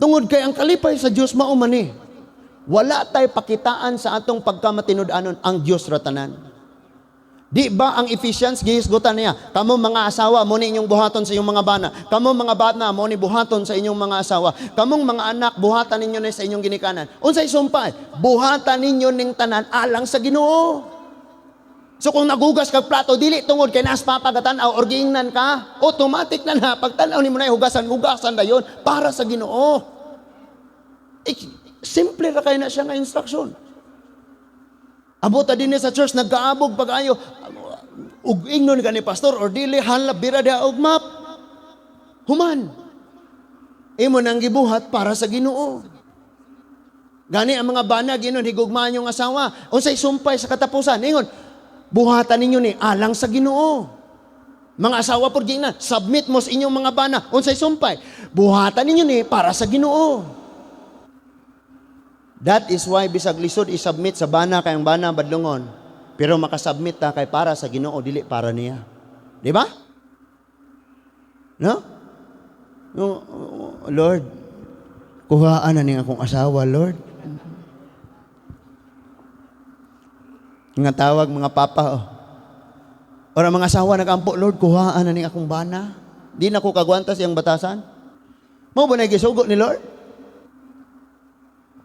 Tungod kay ang kalipay sa Dios mao man ni. Wala tay pakitaan sa atong pagkamatinud-anon, ang Dios ra tanan. Di ba ang Ephesians gihisgutan niya, kamo mga asawa mo ni inyong buhaton sa inyong mga bana. Kamo mga bana mo ni buhaton sa inyong mga asawa. Kamong mga anak buhatan ninyo ni sa inyong ginikanan. Unsay sumpay? Buhatan ninyo ning tanan alang sa Ginoo. So kung nagugas kag plato, dili tungod kay naas papa gatan-aw or giingnan ka, automatic na na pagtan-aw nimo na hugasan, hugasan dayon para sa Ginoo. Simple ra kay na siya nga instruction. Abot ta dinhi sa church, nagkaabog pag-ayo, ug ingnon ka ni pastor or dili, hala bira diha og map. Human. Imo nang gibuhat para sa Ginoo. Gani ang mga bana ginon higugmaan yung asawa. Unsay sumpay sa katapusan? Ingon, buhatan ninyo ni alang sa Ginoo. Mga asawa por giingnan, submit mo sa inyong mga bana. Unsay sumpay? Buhatan ninyo ni para sa Ginoo. That is why bisag lisod i-submit sa bana kay ang bana badlongon, pero makasubmit ta kay para sa Ginoo, dili para niya. Di ba? No? No, Lord, kuhaan na ning akong asawa, Lord. Nga tawag mga papa, oh. Or ang mga asawa nagampo, Lord, kuhaan na ning akong bana. Di na ko kagwanta siyang batasan. Mao ba na gisugo ni Lord?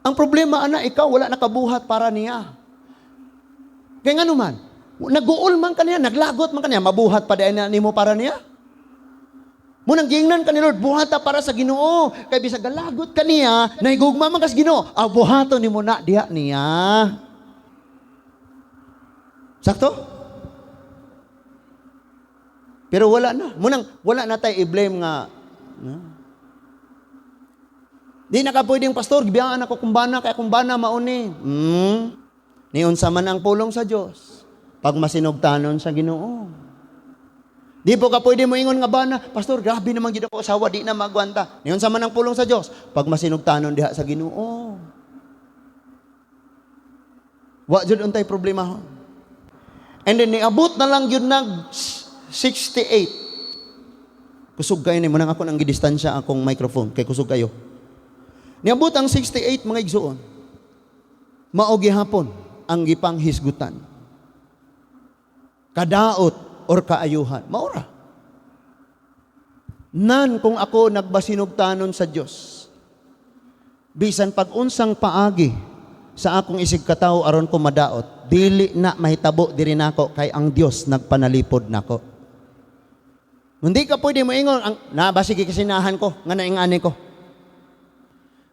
Ang problema, ana, ikaw wala nakabuhat para niya. Kaya nga naman, Naguol man kaniya, naglagot man kaniya, mabuhat pa diay na nimo para niya. Munang giingnan ka ni Lord, buhata para sa Ginoo. Kay bisag galagot kaniya, nahigugma man kas Ginoo, ah, buhaton nimo na diha niya. Sakto? Pero wala na. Munang wala na tay i-blame nga, no? Di na ka pwedeng, "Pastor, gibiyaan ako kung bana, kaya kung bana mauni." Niunsa man ang pulong sa Dios pag masinugtanon sa Ginoo. Di po ka pwede mo ingon nga bana, "Pastor, grabe naman gid ako asawa, di na magwanta." Niunsa man ang pulong sa Dios pag masinugtanon diha sa Ginoo. Wa jud untay problema. And then niabot na lang yun nag 68. Kusog kayo ni mo nang ako nang gidistansya akong microphone kay kusog kayo. Niabot ang 68, mga igsuon. Mao gihapon ang gipanghisgutan. Kadaot or kaayuhan. Maura. Nan kung ako nagbasinugtanon sa Dios, bisan pag-unsang paagi sa akong isig katawo aron ko madaot, dili na mahitabo diri nako kay ang Dios nagpanalipod nako. Hindi ka pwede moingon ang na basig kasinahan ko nga naingani ko.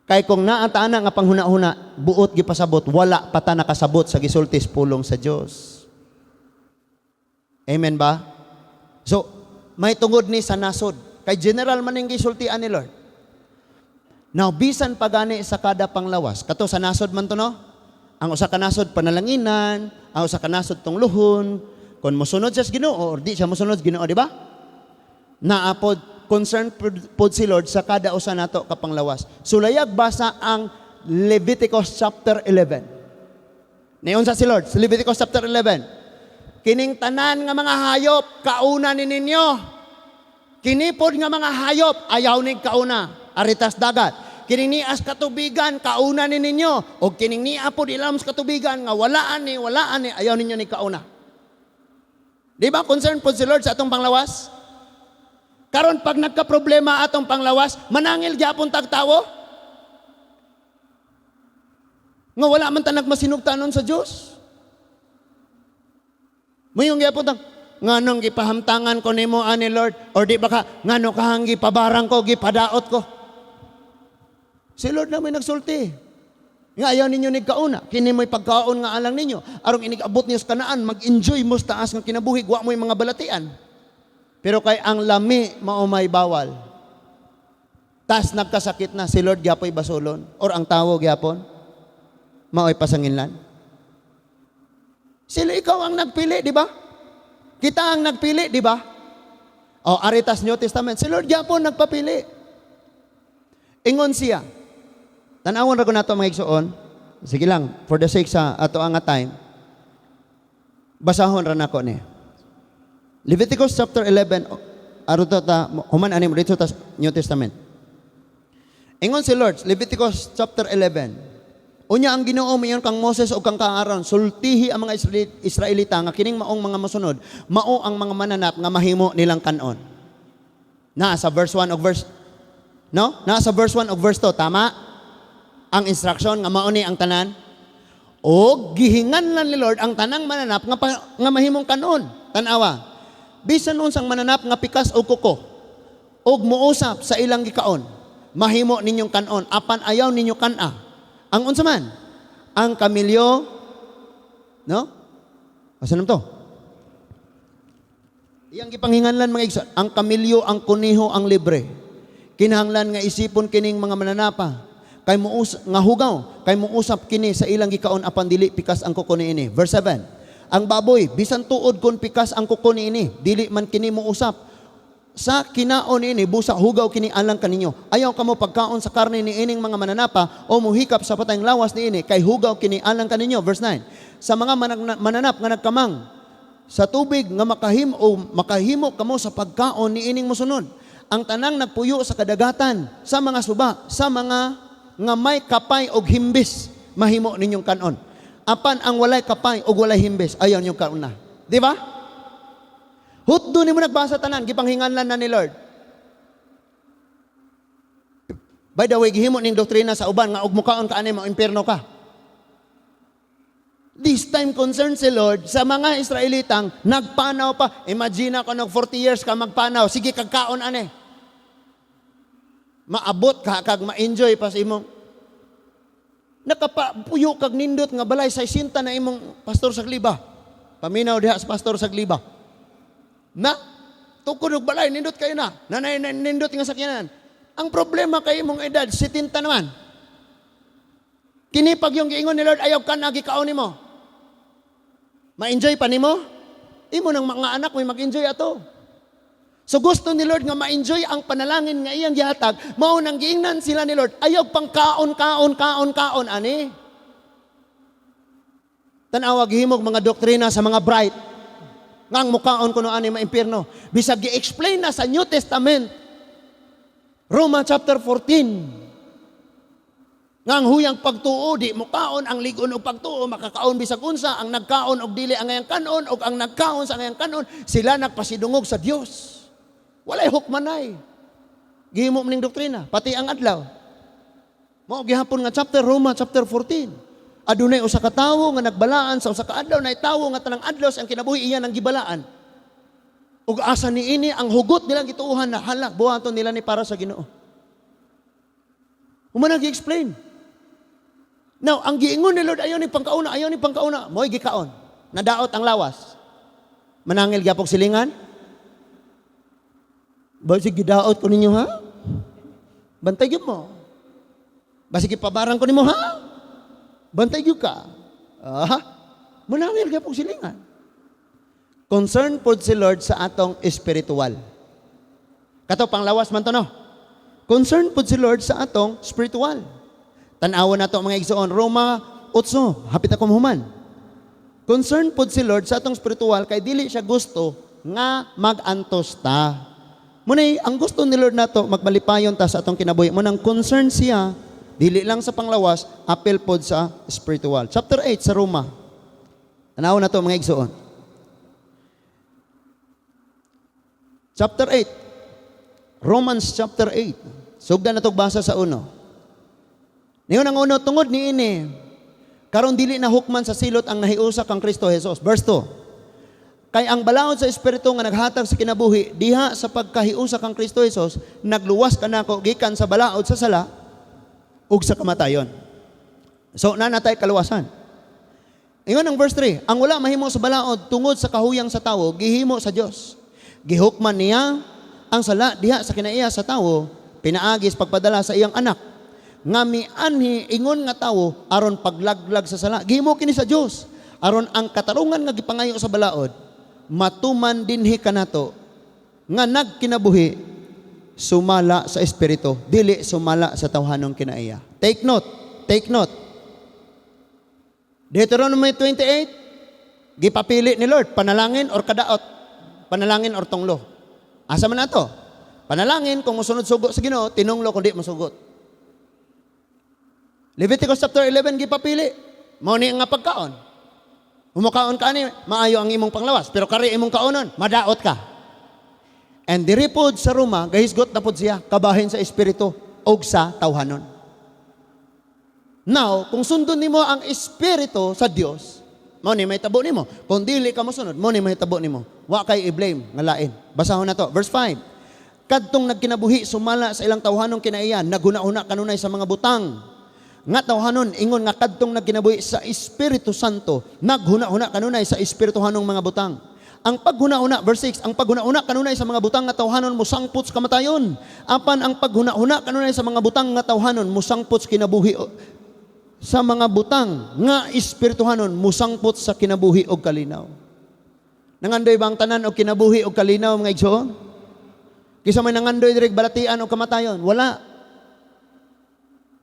Kay kung naa ta ana nga panghuna-huna, buot gipasabot, wala pa ta nakasabot sa gisultis pulong sa Dios. Amen ba? So, may tungod ni sa nasod. Kay general man ning gisultian ni Lord. Now, bisan pagani sa kada panglawas, kato sa nasod man to, no? Ang usa ka nasod panalanginan, ang usa ka nasod tungluhon, kung mosunod siya sa Ginoo or di siya mosunod sa Ginoo, di ba? Naa pod concern pod si Lord sa kada usa nato ka panglawas. Sulayag basa ang Leviticus chapter 11. Niunsa si Lord sa Leviticus chapter 11? Kining tanan nga mga hayop kauna ni ninyo. Kini pod nga mga hayop ayaw ning kauna. Aritas dagat. Kining nias katubigan kauna ni ninyo. O kining nia pod ilam sa katubigan nga walaan ni ayaw ninyo ni kauna. Di ba concern pod si Lord sa atong panglawas? Karon pag nagka-problema atong panglawas, manangil gyapon tag tawo? Nga wala man ta nagmasinugtanon sa Dios. Moingon gyapon tang nganong gipahamtangan ko nimo ani, Lord, or di ba ka ngano kahang gipabarang ko, gipadaot ko. Si Lord na may nagsulti. Nga ayaw ninyo ni kauna. Kini mo'y pagkaon nga alang ninyo. Aron inig-abot niyo sa Kanaan, mag-enjoy mo sa taas ng kinabuhi, wa mo'y mga balatian. Pero kay ang lami mao may bawal. Tas nagkasakit na, si Lord gyapoy basolon or ang tawo gyapon mao'y pasanginlan. Sila, ikaw ang nagpili, di ba? Kita ang nagpili, di ba? O aritas New Testament, si Lord gyapon nagpapili. Ingon siya. Tan-awon ra ko nato, mga igsuon. Sige lang, for the sake sa ato ang time. Basahon ra nako ni. Leviticus chapter 11, aron ta human ani mo dito ta New Testament. Ingon si Lord, Leviticus chapter 11. Unya ang Ginoo miingon kang Moses ug kang Aaron, "Sultihi ang mga Israelita nga kining maong mga mosunod, mao ang mga mananap nga mahimo nilang kanon." Na sa verse 1 ug verse, no? Na sa verse 1 ug verse 2, tama? Ang instruction nga mao ni ang tanan. Og gihinganlan ni Lord ang tanang mananap nga mahimong kanon. Tan-awa. Bisan unsang mananap nga pikas og kuko og muusap sa ilang gikaon, mahimo ninyong kanon, apan ayaw ninyo kana. Ang unsa man? Ang kamilyo, no? Asa naman to? Iyang gipanghinganlan, mga igsoon, ang kamilyo, ang kuneho, ang libre. Kinahanglan nga isipon kining mga mananapa kay muus nga hugaw kay muusap kini sa ilang gikaon, apan dili pikas ang kuko niini. Verse 7. Ang baboy, bisan tuod kon pikas ang kuko niini, dili man kini muusap sa kinaon niini, busa hugaw kini alang kaninyo. Ayaw kamo pagkaon sa karne ni ining mga mananapa o muhikap sa patayng lawas niini kay hugaw kini alang kaninyo. Verse 9. Sa mga mananap nga nagkamang sa tubig nga makahim o makahimo kamo sa pagkaon ni ining mosunod. Ang tanang nagpuyo sa kadagatan, sa mga suba, sa mga nga may kapay og himbis, mahimo ninyong kanon. Apan ang walay kapay og walay himbis, ayaw ninyong kauna. Di ba? Hutdo nimo nagbasa tanan, gipanghinganlan na ni Lord. By the way, gihimo ning doktrina sa uban nga og mukaon ka ani mo impierno ka. This time, concerned si Lord sa mga Israelitang nagpanaw pa. Imagine ako, nag 40 years ka magpanaw. Sige kag kaon ane. Maabot ka kag ma-enjoy pa sa imong nakapapuyo kag nindot nga balay sa sinta na imong Pastor Sagliba. Paminaw diha sa Pastor Sagliba. Na tukod og balay, nindot kayo na. Nanay nindot nga sakyanan. Ang problema kay imong edad 70 naman. Kini pag yung giingon ni Lord, ayaw ka na gikaon nimo. Ma-enjoy pa nimo? Imo ng mga anak mo mag-enjoy ato. So gusto ni Lord nga ma-enjoy ang panalangin nga iyang gihatag, mao nang giingnan sila ni Lord, ayaw pang kaon, kaon, kaon, kaon, ani. Tan-awa gihimog mga doktrina sa mga Bright. Nga ang mukaon kuno ani maimpierno. Bisag gi-explain na sa New Testament, Roma chapter 14, nga ang huyang pagtuo di mukaon ang lig-on og pagtuo makakaon bisag unsa. Ang nagkaon og dili angayang kanon og ang nagkaon sa angayang kanon, sila nagpasidungog sa Dios. Walay hukmanay. Gihimo ning doktrina pati ang adlaw. Mao gihapon nga chapter, Roma chapter 14. Adunay usa ka tawo nga nagbalaan sa usa ka adlaw, nay tawo nga tanang adlaw sa ang kinabuhi iya nang gibalaan. Ug asa niini ang hugot nilang gituohan na hala, buhaton nila ni para sa Ginoo. Human gi-explain. Now, ang giingon ni Lord, ayaw ni pangkauna, ayaw ni pangkauna, mo'y gikaon. Nadaot ang lawas. Manangil gyapok silingan? Basig gidaot ko ninyo, ha? Bantay gyud mo. Basig gipabarang ko nimo, ha? Bantay gyud ka. Ah, manangil gyapok silingan. Concern pod si Lord sa atong spiritual. Kato panglawas man to, no? Concern pod si Lord sa atong spiritual. Tan-awon nato, mga igsoon, Roma 8, hapit ako human. Concern pod si Lord sa atong spiritual kay dili siya gusto nga mag-antos ta. Munay ang gusto ni Lord nato, magmalipayon ta sa atong kinabuhi. Munang concern siya dili lang sa panglawas, apil pod sa spiritual. Chapter 8 sa Roma. Tan-awon nato, mga igsoon. Chapter 8. Romans chapter 8. Sugdan natog basa sa uno. Niyon ang uno, tungod niini, karon dili na hukman sa silot ang nahiusa kang Kristo Jesus. Verse 2. Kay ang balaod sa Espiritu nga naghatag sa kinabuhi diha sa pagkahiusa kang Kristo Jesus, nagluwas kanako gikan sa balaod sa sala ug sa kamatayon. So naa natay kaluwasan. Ingon ang verse 3, ang wala mahimo sa balaod tungod sa kahuyang sa tawo, gihimo sa Dios. Gihukman niya ang sala diha sa kinaiya sa tawo, pinaagis pagpadala sa iyang anak nga mianhi ingon nga tawo aron paglaglag sa sala. Gihimo kini sa Dios aron ang katarungan nga gipangayo sa balaod matuman dinhi kanato nga nagkinabuhi sumala sa Espiritu, dili sumala sa tawhanong kinaiya. Take note, take note. Deuteronomy 28, gipapili ni Lord, panalangin or kadaot, panalangin or tunglo. Asa man ato? Panalangin kung mosunod sugo sa Ginoo, tinunglo kung di mosugot. Leviticus chapter 11, gipapili. Mao ni nga pagkaon. Humukaon ka ani, maayo ang imong panglawas, pero kari imong kaonon, madaot ka. And diri pod sa Roma, gahisgot na pod siya kabahin sa espiritu og sa tawhanon. Now, kung sundon nimo ang Espiritu sa Dios, mao ni mahitabo nimo. Kung dili ka mosunod, mao ni mahitabo nimo. Wa kay i-blame nga lain. Basahon na to. Verse 5. Kadtong nagkinabuhi sumala sa ilang tawhanong kinaiya, naghuna-huna kanunay sa mga butang nga tawhanon, ingon nga kadtong nagkinabuhi sa Espiritu Santo, naghuna-huna kanunay sa espirituhanong mga butang. Ang paghuna-huna, verse 6, ang paghuna-huna kanunay sa mga butang nga tawhanon mosangpot sa kamatayon. Apan ang paghuna-huna kanunay sa mga butang nga tawhanon mosangpot sa kinabuhi, sa mga butang nga espirituhanon mosangpot sa kinabuhi og kalinaw. Nangandoy ba ang tanan og kinabuhi og kalinaw, mga igsoon? Kinsa may nangandoy diri balatian og kamatayon? Wala.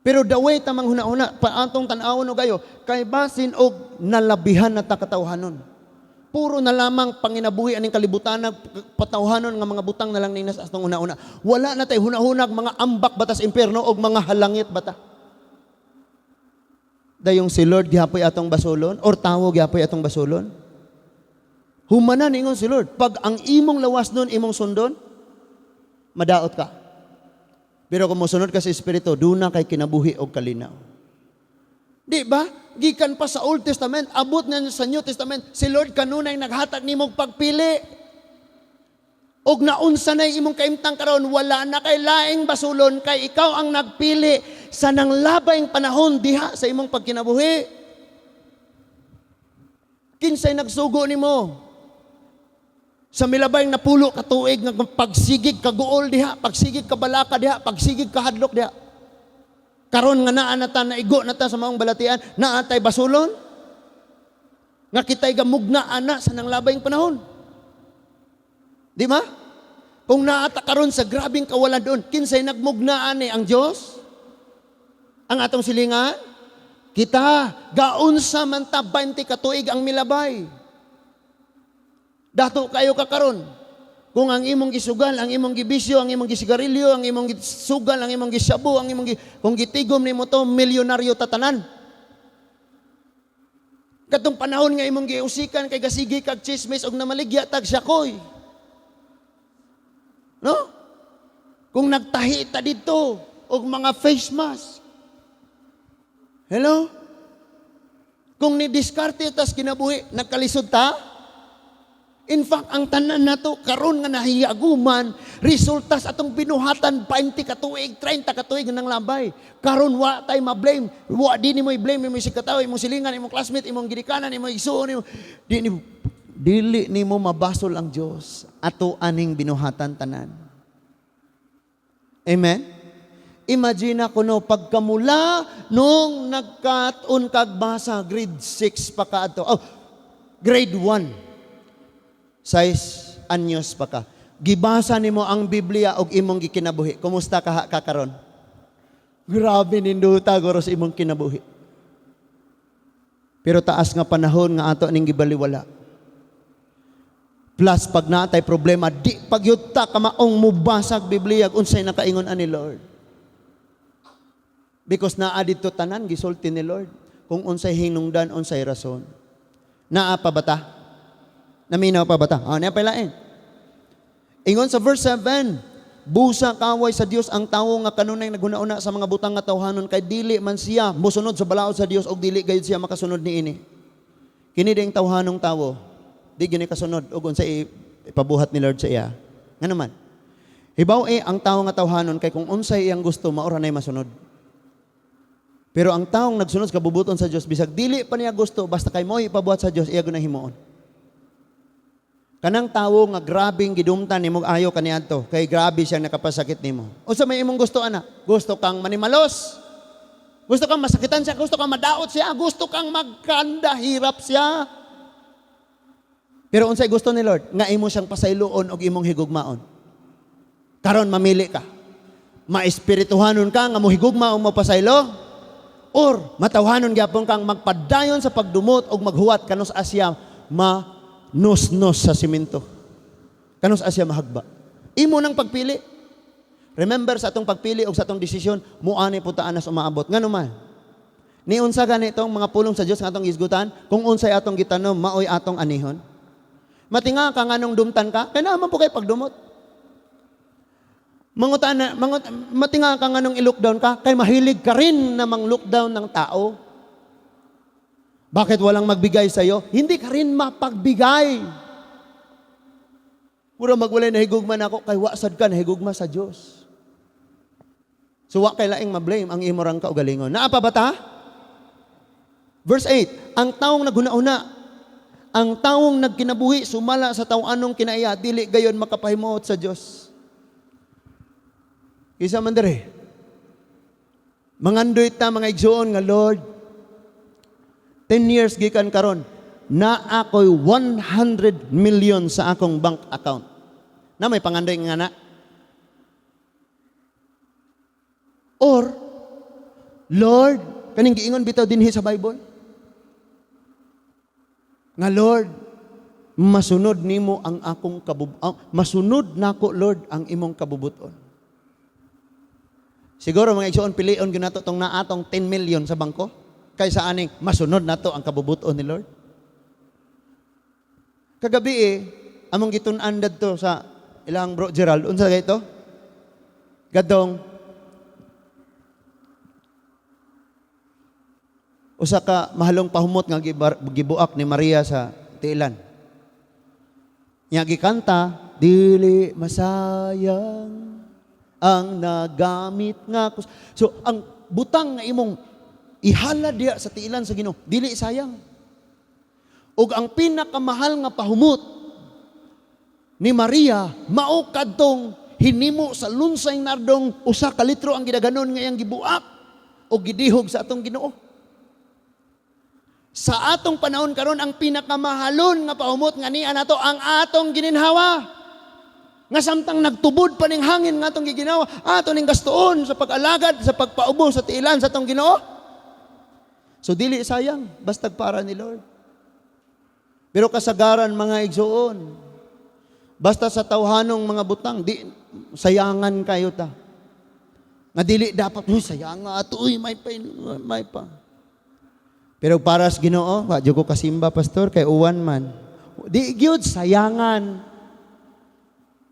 Pero the way ta manghuna-huna, paatong tan-awon og ayo, kay basin og nalabihan na ta katawhanon. Puro na lamang panginabuhi aning kalibutan, patawhanon nga mga butang na lang ning nasa atong huna-huna. Wala na tay huna-hunag mga ambak batas impierno og mga halangit bata. Dayong si Lord gihapoy atong basolon or tawo gihapoy atong basolon. Humanan ingon si Lord, pag ang imong lawas nun imong sundon, madaot ka. Pero kung mosunod ka sa Espiritu, duna kay kinabuhi og kalinaw. Di ba? Gikan pa sa Old Testament, abot na sa New Testament, si Lord kanunay naghatag nimong pagpili. Og naunsa na imong kaimtang karon, wala na kay laing basulon kay ikaw ang nagpili sa nanglabayng panahon diha sa imong pagkinabuhi. Kinsay nagsugo nimo? Sa milabayng 10 ka tuig nga pagsigig kaguol diha, pagsigig kabalaka diha, pagsigig kahadlok diha. Karon nga naa na ta, naigo na ta sa maong balatian, naa tay basulon? Nga kita'y gamugna ana sa nanglabayng panahon. Di ba? Kung naa ta karon sa grabing kawalan doon, kinsay nagmugna ani? Ang Dios? Ang atong silingan? Kita, gaunsa man ta 20 ka tuig ang milabay. Dato kayo ka karon. Kung ang imong gisugal, ang imong gibisyo, ang imong gisigarilyo, ang imong gisugal, ang imong gisabu, ang imong kung gitigom nimo to, milyonaryo tatanan. Katong panahon nga imong giusikan kay gasigi kag chismis og namaligya tag siyakoy. No? Kung nagtahi ta didto og mga face mask. Hello? Kung ni diskarte tas kinabuhi, nagkalisod ta? In fact, ang tanan nato karon nga nahiyaguman, resulta sa atong binuhatan 20 ka tuig, 30 ka tuig nang labay. Karon wa tay ma-blame. Wa di nimo i-blame imong sikataw, imong silingan, imong classmate, imong gidikanan, imong igsuon, imong di nimo dili nimo mabasol ang Dios. Ato aning binuhatan tanan. Amen? Imagine ako no, pagkamula nung nagkat-on kag basa, grade 6 pa ka ato. Oh, grade 1. 6 anyos pa ka. Gibasa nimo ang Biblia og imong gikinabuhi. Kumusta ka ka karon? Grabe nindota guro sa imong kinabuhi. Pero taas nga panahon nga ato ning gibaliwala. Plus pag natay problema, di pagyud ta kamaong mubasag Biblia unsay nakaingon ani Lord. Because naa didto tanan gisulti ni Lord kung unsay hinungdan, unsay rason. Naa pa ba ta? Naminaw pa ba ta? Ah, naa pa lain. Ingon sa verse 7, busa kaway sa Dios ang tawo nga kanunay naghuna-una sa mga butang nga tawhanon kay dili man siya mosunod sa balaod sa Dios og dili gayud siya makasunod niini. Kini ding tawhanong tawo, di gini kasunod og unsay ipabuhat ni Lord sa iya. Ngano man? Hibaw eh ang tawo nga tawhanon kay kung unsay iyang gusto mao ra nay masunod. Pero ang taong nagsunod sa kabubuton sa Dios bisag dili pa niya gusto, basta kay mo ipabuhat sa Dios, iya gyud himuon. Kanang tawo nga grabing gidumtan nimo, ayo kaniadto kay grabe siyang nakapasakit nimo. Unsa may imong gusto ana? Gusto kang manimalos. Gusto kang masakitan siya, gusto kang madaot siya, gusto kang magkanda hirap siya. Pero unsay gusto ni Lord? Nga imo siyang pasayloon og imong higugmaon. Karon mamili ka. Maespirituhanon ka nga mohigugma o mapasaylo or matawhanon gyapon kang magpadayon sa pagdumot og maghuwat kanus asya ma nos-nos sa simento. Kanus asya mahagba. Imo nang pagpili. Remember, sa atong pagpili o sa atong desisyon, muani po ta anas umaabot. Ngano man? Ni unsa ganitong mga pulong sa Dios nga atong gisgutan, kung unsay atong gitanom, maoy atong anihon. Matinga ka nganong dumtan ka, kay naa man po kay pagdumot. Mangutan mangut, matinga ka nganong i-lockdown ka, kay mahilig ka rin na mang-lockdown ng tao. Bakit walang magbigay sa'yo? Hindi ka rin mapagbigay. Mura magwalay nahigugma na ako, kay wasad ka nahigugma sa Diyos. So wa kay laing ma-blame ang imo rang kaugalingon. Naa pa ba ta? Verse 8, ang taong naghuna-una, ang taong nagkinabuhi sumala sa taw-anong kinaiya, dili gayon makapahimuot sa Dios. Isa man dere. Mangandoy ta, mga igsoon, nga Lord, 10 years gikan karon, na ako'y 100 million sa akong bank account. Na may pangandoy nga na. Or, Lord, kaning giingon bitaw dinhi sa Bible. Nga Lord, masunod nimo ang akong masunod nako, Lord, ang imong kabubuton. Siguro, mga igsoon, pilion gyud nato tong naatong 10 million sa bangko kaysa aning masunod nato ang kabubuton ni Lord. Kagabi eh, among gitun-an dadto sa ilang bro Gerald, unsa kay ito? Gadong Usa ka mahalong pahumot nga gibuak ni Maria sa tiilan. Nya gikanta, "Dili masayang ang nagamit nga kus." So ang butang nga imong ihalad diya sa tiilan sa Ginoo, dili sayang. Ug ang pinakamahal nga pahumot ni Maria mao kadtong hinimo sa lunsay nardong 1 ka litro ang gidaganon nga iyang gibuak o gidihog sa atong Ginoo. Sa atong panahon karon, ang pinakamahalon nga pahumot nga niya nato ang atong gininhawa. Nga samtang nagtubod pa ning hangin nga atong giginawa, ato ning gastuon sa pag-alagad, sa pagpaubo sa tiilan sa atong Ginoo. So dili sayang bastag para ni Lord. Pero kasagaran, mga igsuon, basta sa tawhanong mga butang, di sayangan kayo ta. Nga dili dapat, "Uy, sayang nga ato, uy, may pa, may pa." Pero para sa Ginoo, "Wa jud ko kasimba, pastor, kay uwan man." Di gyud sayangan.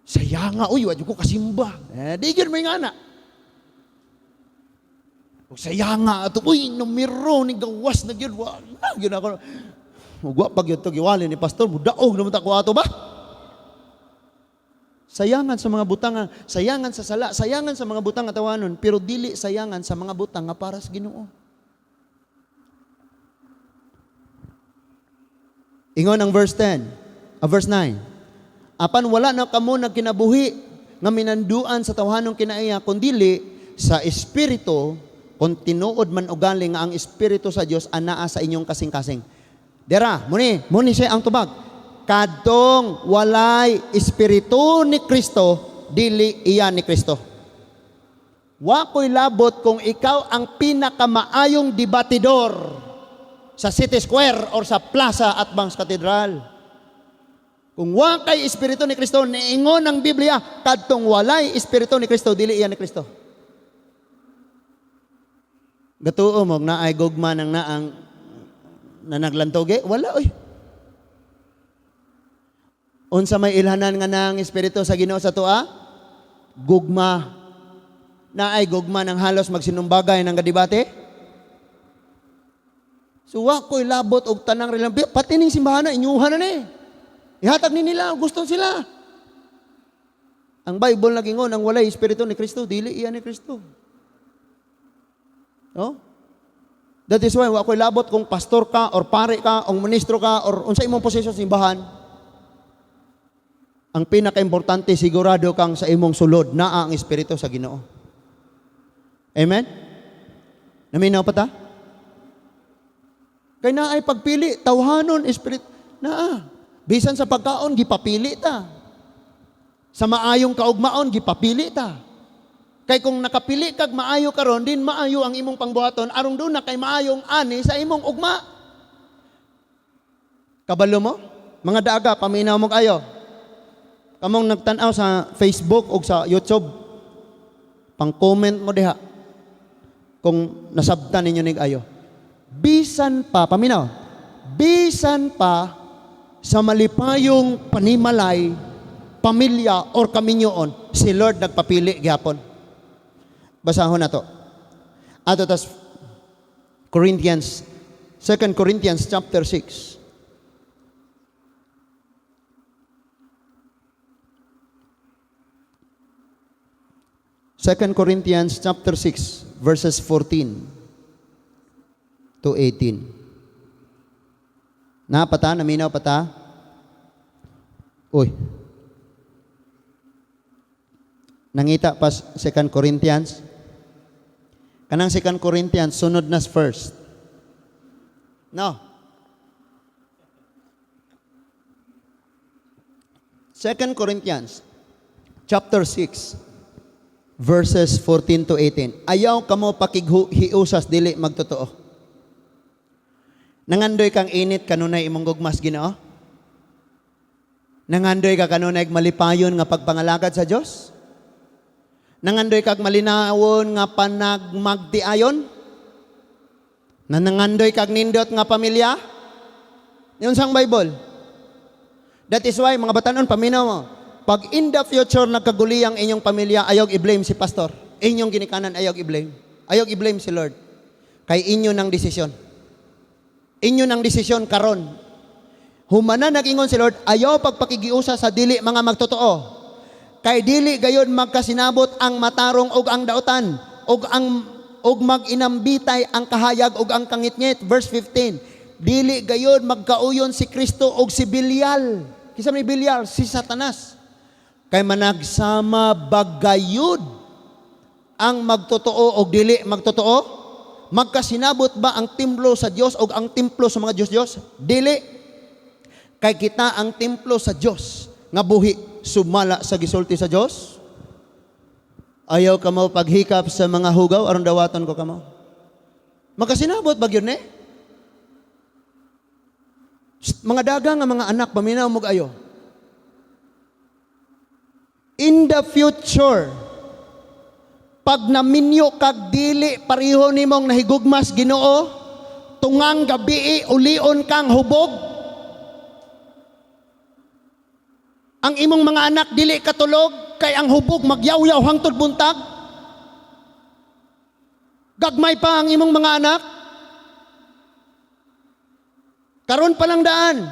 "Sayanga, uy, wa jud ko kasimba." Eh, di gyud may ngana. "Ug sayanga ato, uy, numero ni gawas na gyud, wa na gyud ako. Ug wa pa gyud to giwali ni pastor, mudaog naman ta ko ato ba?" Sayangan sa mga butang, sayangan sa sala, sayangan sa mga butang nga tawhanon, pero dili sayangan sa mga butang nga para sa Ginoo. Ingon ang verse 10, verse 9. "Apan wala na kamo nagkinabuhi nga minanduan sa tawhanong kinaiya, kundili sa Espiritu, kung tinuod man ugali nga ang Espiritu sa Dios anaa sa inyong kasing-kasing." Dera, muni siya ang tubag. Kadtong walay Espiritu ni Kristo, dili iya ni Kristo. Wa ko'y labot kung ikaw ang pinakamaayong debatidor sa City Square or sa plaza at Bangs Cathedral. Kung wa kay Espiritu ni Kristo, niingon ang Biblia, kadtong walay Espiritu ni Kristo, dili iya ni Kristo. Gatuo mo naay gugma ng naang na naglantoge? Wala oy. Unsa may ilhanan nga nang Espiritu sa Ginoo sa atoa? Gugma. Naay gugma ng halos magsinumbagay ng gadebate? So wa ko'y labot og tanang relang. Pati ning simbahan na, inyuhan na ni. Ihatag ni nila, gusto sila. Ang Bible nagingon, ang walay Espiritu ni Kristo, dili iya ni Kristo. No? That is why wa ko'y labot kung pastor ka or pare ka o ministro ka or unsa imong posisyon sa simbahan. Ang pinakaimportante, sigurado kang sa imong sulod naa ang Espiritu sa Ginoo. Amen? Naminaw pa ta? Kay naay pagpili, tawhanon, espiritu, naa. Bisan sa pagkaon, gipapili ta. Sa maayong kaugmaon, gipapili ta. Kay kung nakapili kag maayo karon, din maayo ang imong pangbuhaton, aron duna kay maayong ani sa imong ugma. Kabalo mo? Mga daaga, paminaw mo kayo. Kamong nagtan-aw sa Facebook o sa YouTube, pang-comment mo diha kung nasabtan ninyo nig ayo. Bisan pa, paminaw, bisan pa sa malipayong panimalay, pamilya or kaminyoon, si Lord nagpapili gyapon. Basahon na to. Ato tas Corinthians, 2 Corinthians chapter 6. 2 Corinthians chapter 6 verses 14 to 18. Napata, naminaw pata? Uy. Nangita pa 2 Corinthians? Kanang 2 Corinthians, sunod na first. No. 2 Corinthians chapter 6 verses 14 to 18. "Ayaw kamo pakighiusas dili magtotoo." Nangandoy kang init kanunay imong gugmas Ginoo? Nangandoy ka kanunay malipayon nga pagpangalagad sa Dios? Nangandoy kag malinawon nga panagmagtiayon? Nanangandoy kag nindot nga pamilya? Yun sang Bible. That is why, mga batanon, paminaw mo. Pag in the future nagkaguli ang inyong pamilya, ayaw i-blame si pastor. Inyong ginikanan, ayaw i-blame. Ayaw i-blame si Lord. Kay inyo ng desisyon. Inyo nang desisyon karon. Humana nag-ingon si Lord, ayaw pagpakigiusa sa dili mga magtotoo. Kay dili gayon magkasinabot ang matarong og ang dautan og ang og mag-inambitay ang kahayag og ang kangitngit. Verse 15. Dili gayon magkauyon si Kristo og si Belial. Kinsa may Belial? Si Satanas. Kay managsama bagayud ang magtotoo og dili magtotoo? Magkasinabot ba ang templo sa Dios og ang templo sa mga Dios-Dios? Dili. Kay kita ang templo sa Dios nga buhi sumala sa gisulti sa Dios. Ayaw kamo paghikap sa mga hugaw aron dawaton ko kamo. Magkasinabot ba gyud ni? Shh, mga daga nga mga anak, paminaw mo ayo. In the future, pag naminyo kag dili pareho nimong nahigugmas Ginoo, tungang gabii ulion kang hubog. Ang imong mga anak dili katulog kay ang hubog magyawyaw hangtod buntag. Gagmay pa ang imong mga anak. Karon pa lang daan.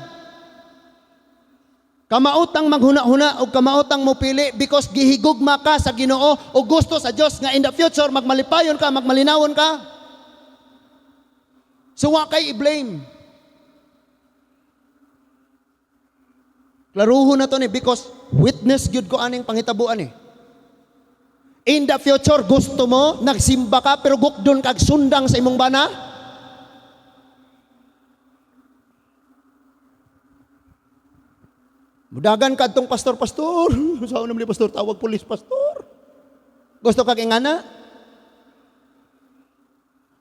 Kamaotang maghuna-huna o kamaotang mupili because gihigugma ka sa Ginoo o gusto sa Dios nga in the future magmalipayon ka, magmalinawon ka. So wa kay i-blame. Klaruhon na to ni because witness gyud ko aning pangitabuan eh. In the future gusto mo nagsimba ka pero gukdon kag sundang sa imong bana? Mudagan ka atong pastor, pastor. Saan naman ni pastor? Tawag pulis, pastor. Gusto kag ingana?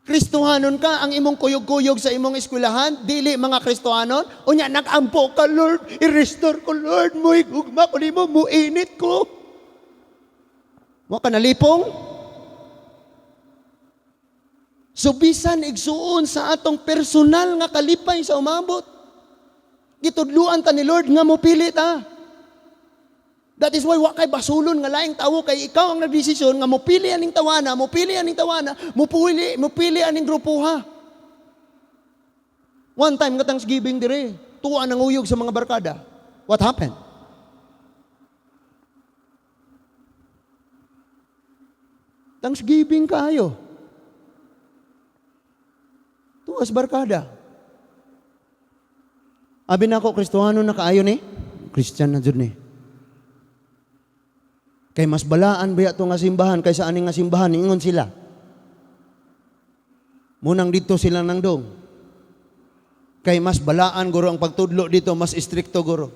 Kristohanon ka, ang imong kuyog-kuyog sa imong eskwelahan, dili mga Kristohanon. Unya, nag-ampo ka, Lord. I-restore ko, Lord. Muhigugma ko nimo, muinit ko. Wa ka nalipong? So, bisan igsuon sa atong personal nga kalipay sa umabot. Gitudluan ta ni Lord nga mopili ta. That is why wa kay basulon nga laing tawo kay ikaw ang nagdesisyon nga mopili aning tawana, mopili aning tawana, mopili aning grupo ha. One time nga Thanksgiving dire, tuwa nang uyog sa mga barkada. What happened? Thanksgiving kaayo. Tuwa sa barkada. Abi nako Kristohano na kaayo ni? Christian na jud ni. Kay mas balaan ba to nga simbahan kaysa ani nga simbahan, ingon sila. Munang dito sila nang dong. Kay mas balaan guro ang pagtudlo dito, mas istrikto guro.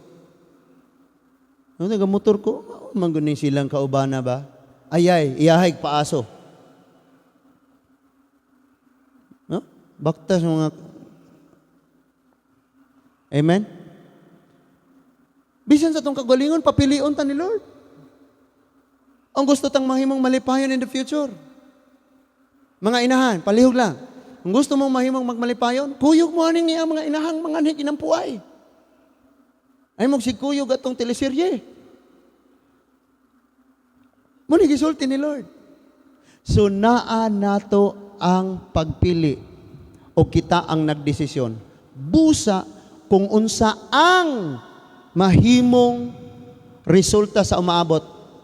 Ano nga motor ko? Mangguni silang kaubana ba? Ayay, iyahay paaso. No? Baktas mga. Amen? Bisan sa itong kagalingon, papilion ta ni Lord. Ang gusto tang mahimong malipayon in the future. Mga inahan, palihog lang. Ang gusto mong mahimong magmalipayon, kuyog mo aning niya mga inahang mga aning inampuay. Ay magsigkuyog atong teleserye. Muna gisulti ni Lord. So naa nato ang pagpili o kita ang nagdesisyon. Busa kung unsa ang mahimong resulta sa umaabot,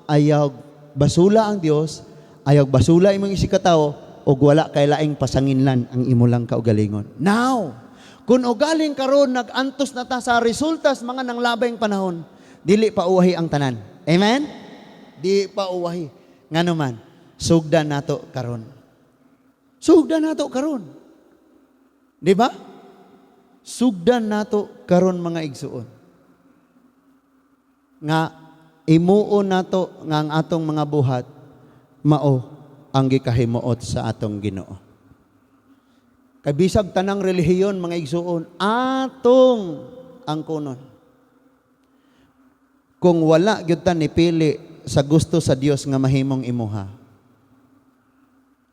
ayaw basula ang Dios, ayaw basula imong isikatawo, og wala kay laing pasanginlan ang imo lang kaugalingon. Now, kung ugaling karon nag-antos na ta sa resultas mga nanglabay panahon, dili pa uwahi ang tanan. Amen? Di pa uwahi. Ngano man, sugdan nato karon. Sugdan nato karon. Di ba? Sugdan nato karon mga igsuon. Nga imuon nato nga ang atong mga buhat mao ang gikahimuot sa atong Ginoo. Kay bisag tanang relihiyon mga igsuon atong angkonon. Kung wala gyud ta nipili sa gusto sa Dios nga mahimong imuha,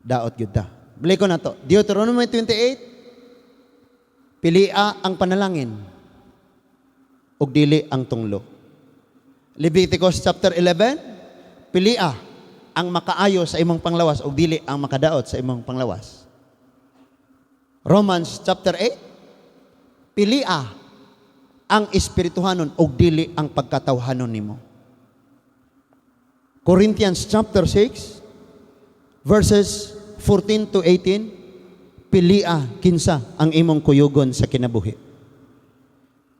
daot gyud ta. Balik ko na to. Deuteronomy 28, pilia ang panalangin ug dili ang tunglo. Leviticus chapter 11, pilia ang makaayo sa imong panglawas ug dili ang makadaot sa imong panglawas. Romans chapter 8, Pilia ang espirituhanon og dili ang pagkatawhanon nimo. Corinthians chapter 6 verses 14 to 18, pilia kinsa ang imong kuyugon sa kinabuhi.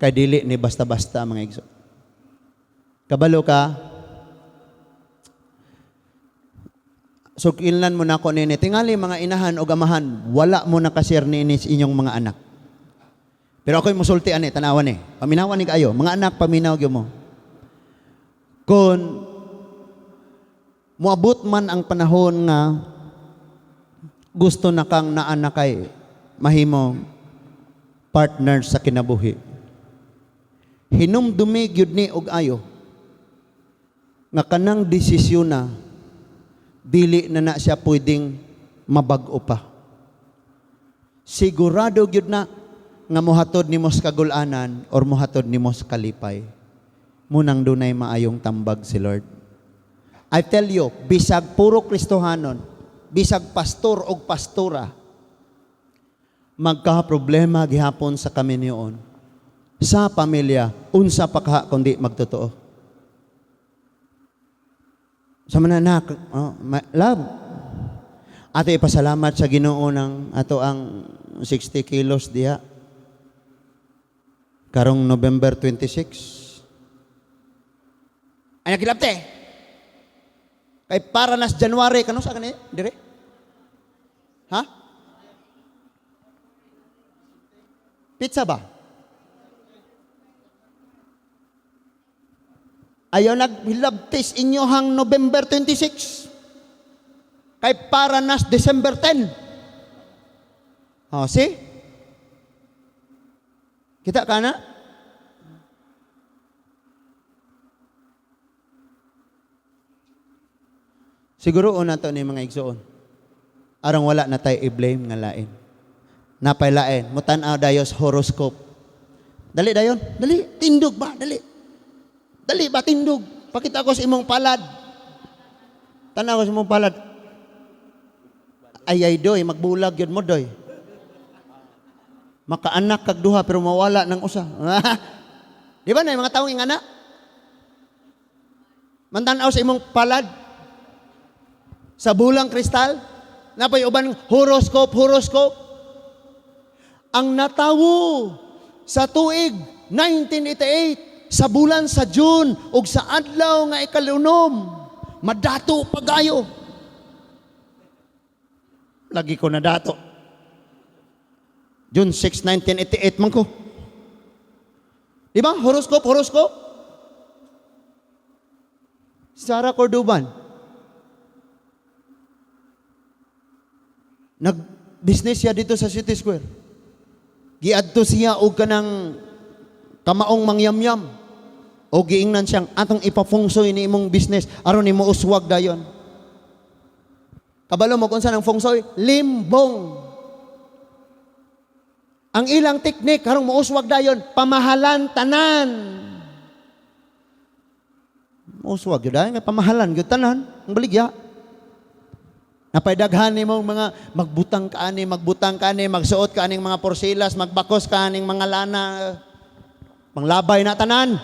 Kay dili ni basta-basta, mga igsoon. Kabalo ka, so kinlan mo nako nini, tingali mga inahan o amahan, wala mo nakashare nini sa inyong mga anak. Pero ako'y musulti ani, tanawan ni. Paminawan ni kayo, mga anak, paminaw gyud mo. Kung moabot man ang panahon nga gusto na kang naa na kay mahimo partner sa kinabuhi, hinumdumi gyud ni og ayo nga kanang desisyon na dili na na siya pwedeng mabag-o pa. Sigurado gyud na nga mohatod nimo sa kagul-anan or mohatod nimo sa kalipay. Munang dunay maayong tambag si Lord. I tell you, bisag puro Kristohanon, bisag pastor og pastora, magka-problema gihapon sa kaminion sa pamilya, unsa pa kaha kundi magtotoo. Sa mananak, oh, love, ato ipasalamat sa Ginoo ng ato ang 60 kilos diha. Karong November 26. Ay, nakilabte. Kay para nas January, kano sa kani? Dire? Ha? Pizza ba? Ayaw naghilabtis inyohang November 26. Kay para nas December 10. Oh, see? Kita ka na? Siguro una to ni mga igsoon. Arang wala na tayo i-blame nga lain. Napay lain. Mutan-aw dayos horoscope. Dali dayon. Dali. Tindog ba? Dali. Dali ba tindog? Pakita ko sa imong palad. Tanaw ko sa imong palad. Ay ay doy, magbulag yun mo doy. Makaanak kag duha pero mawala ng usa. Di ba na yung mga taong ingana? Mantanaw sa imong palad. Sa bulang kristal, napay uban horoscope, horoscope. Ang natawo sa tuig 1988 sa bulan sa June ug sa adlaw nga ikalunom, madato pagayo. Lagi ko nadato. June 6, 1988 man ko. Di ba? Horoscope, horoscope. Sarah Cordovan. Nag-business siya dito sa City Square. Giadto siya og kanang kamaong mangyamyam. O giingnan siyang atong ipafungsoy ni imong business aron nimo uswag dayon. Kabalo mo kung saan ang fungsoy? Limbong. Ang ilang teknik karong mouswag dayon, pamahalan tanan. Mouswag gyud ay pamahalan gyud tanan, ang baligya. Napaydaghan nimo mga magbutang ka ani, magbutang ka ani, magsuot ka aning mga porsilas, magbakos ka aning mga lana, panglabay na tanan.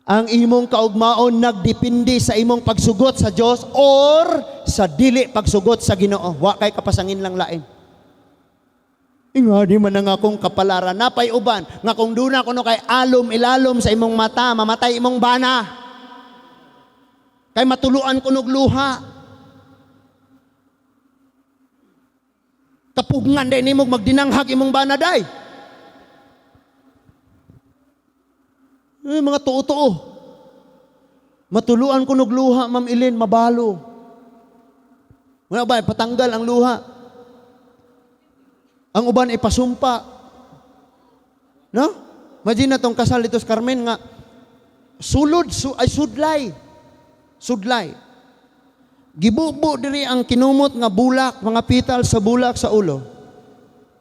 Ang imong kaugmaon nagdepende sa imong pagsugot sa Dios or sa dili pagsugot sa Ginoo. Wa kay kapasangin lang lain. Inga di man ang akong kapalaran. Napay uban nga kung duna kuno kay alom ilalom sa imong mata, mamatay imong bana. Kay matuluan kunog luha. Kapugngan day nimo magdinanghag imong bana day. Mga tuo-tuo. Matuluan kunog luha, Ma'am Ilin, mabalo. Wala ba, patanggal ang luha. Ang uban ipasumpa. No? Imagine na tong kasal dito sa Carmen nga sulod, ay sudlay. Sudlay. Gibubo diri ang kinumot nga bulak, mga pital sa bulak sa ulo.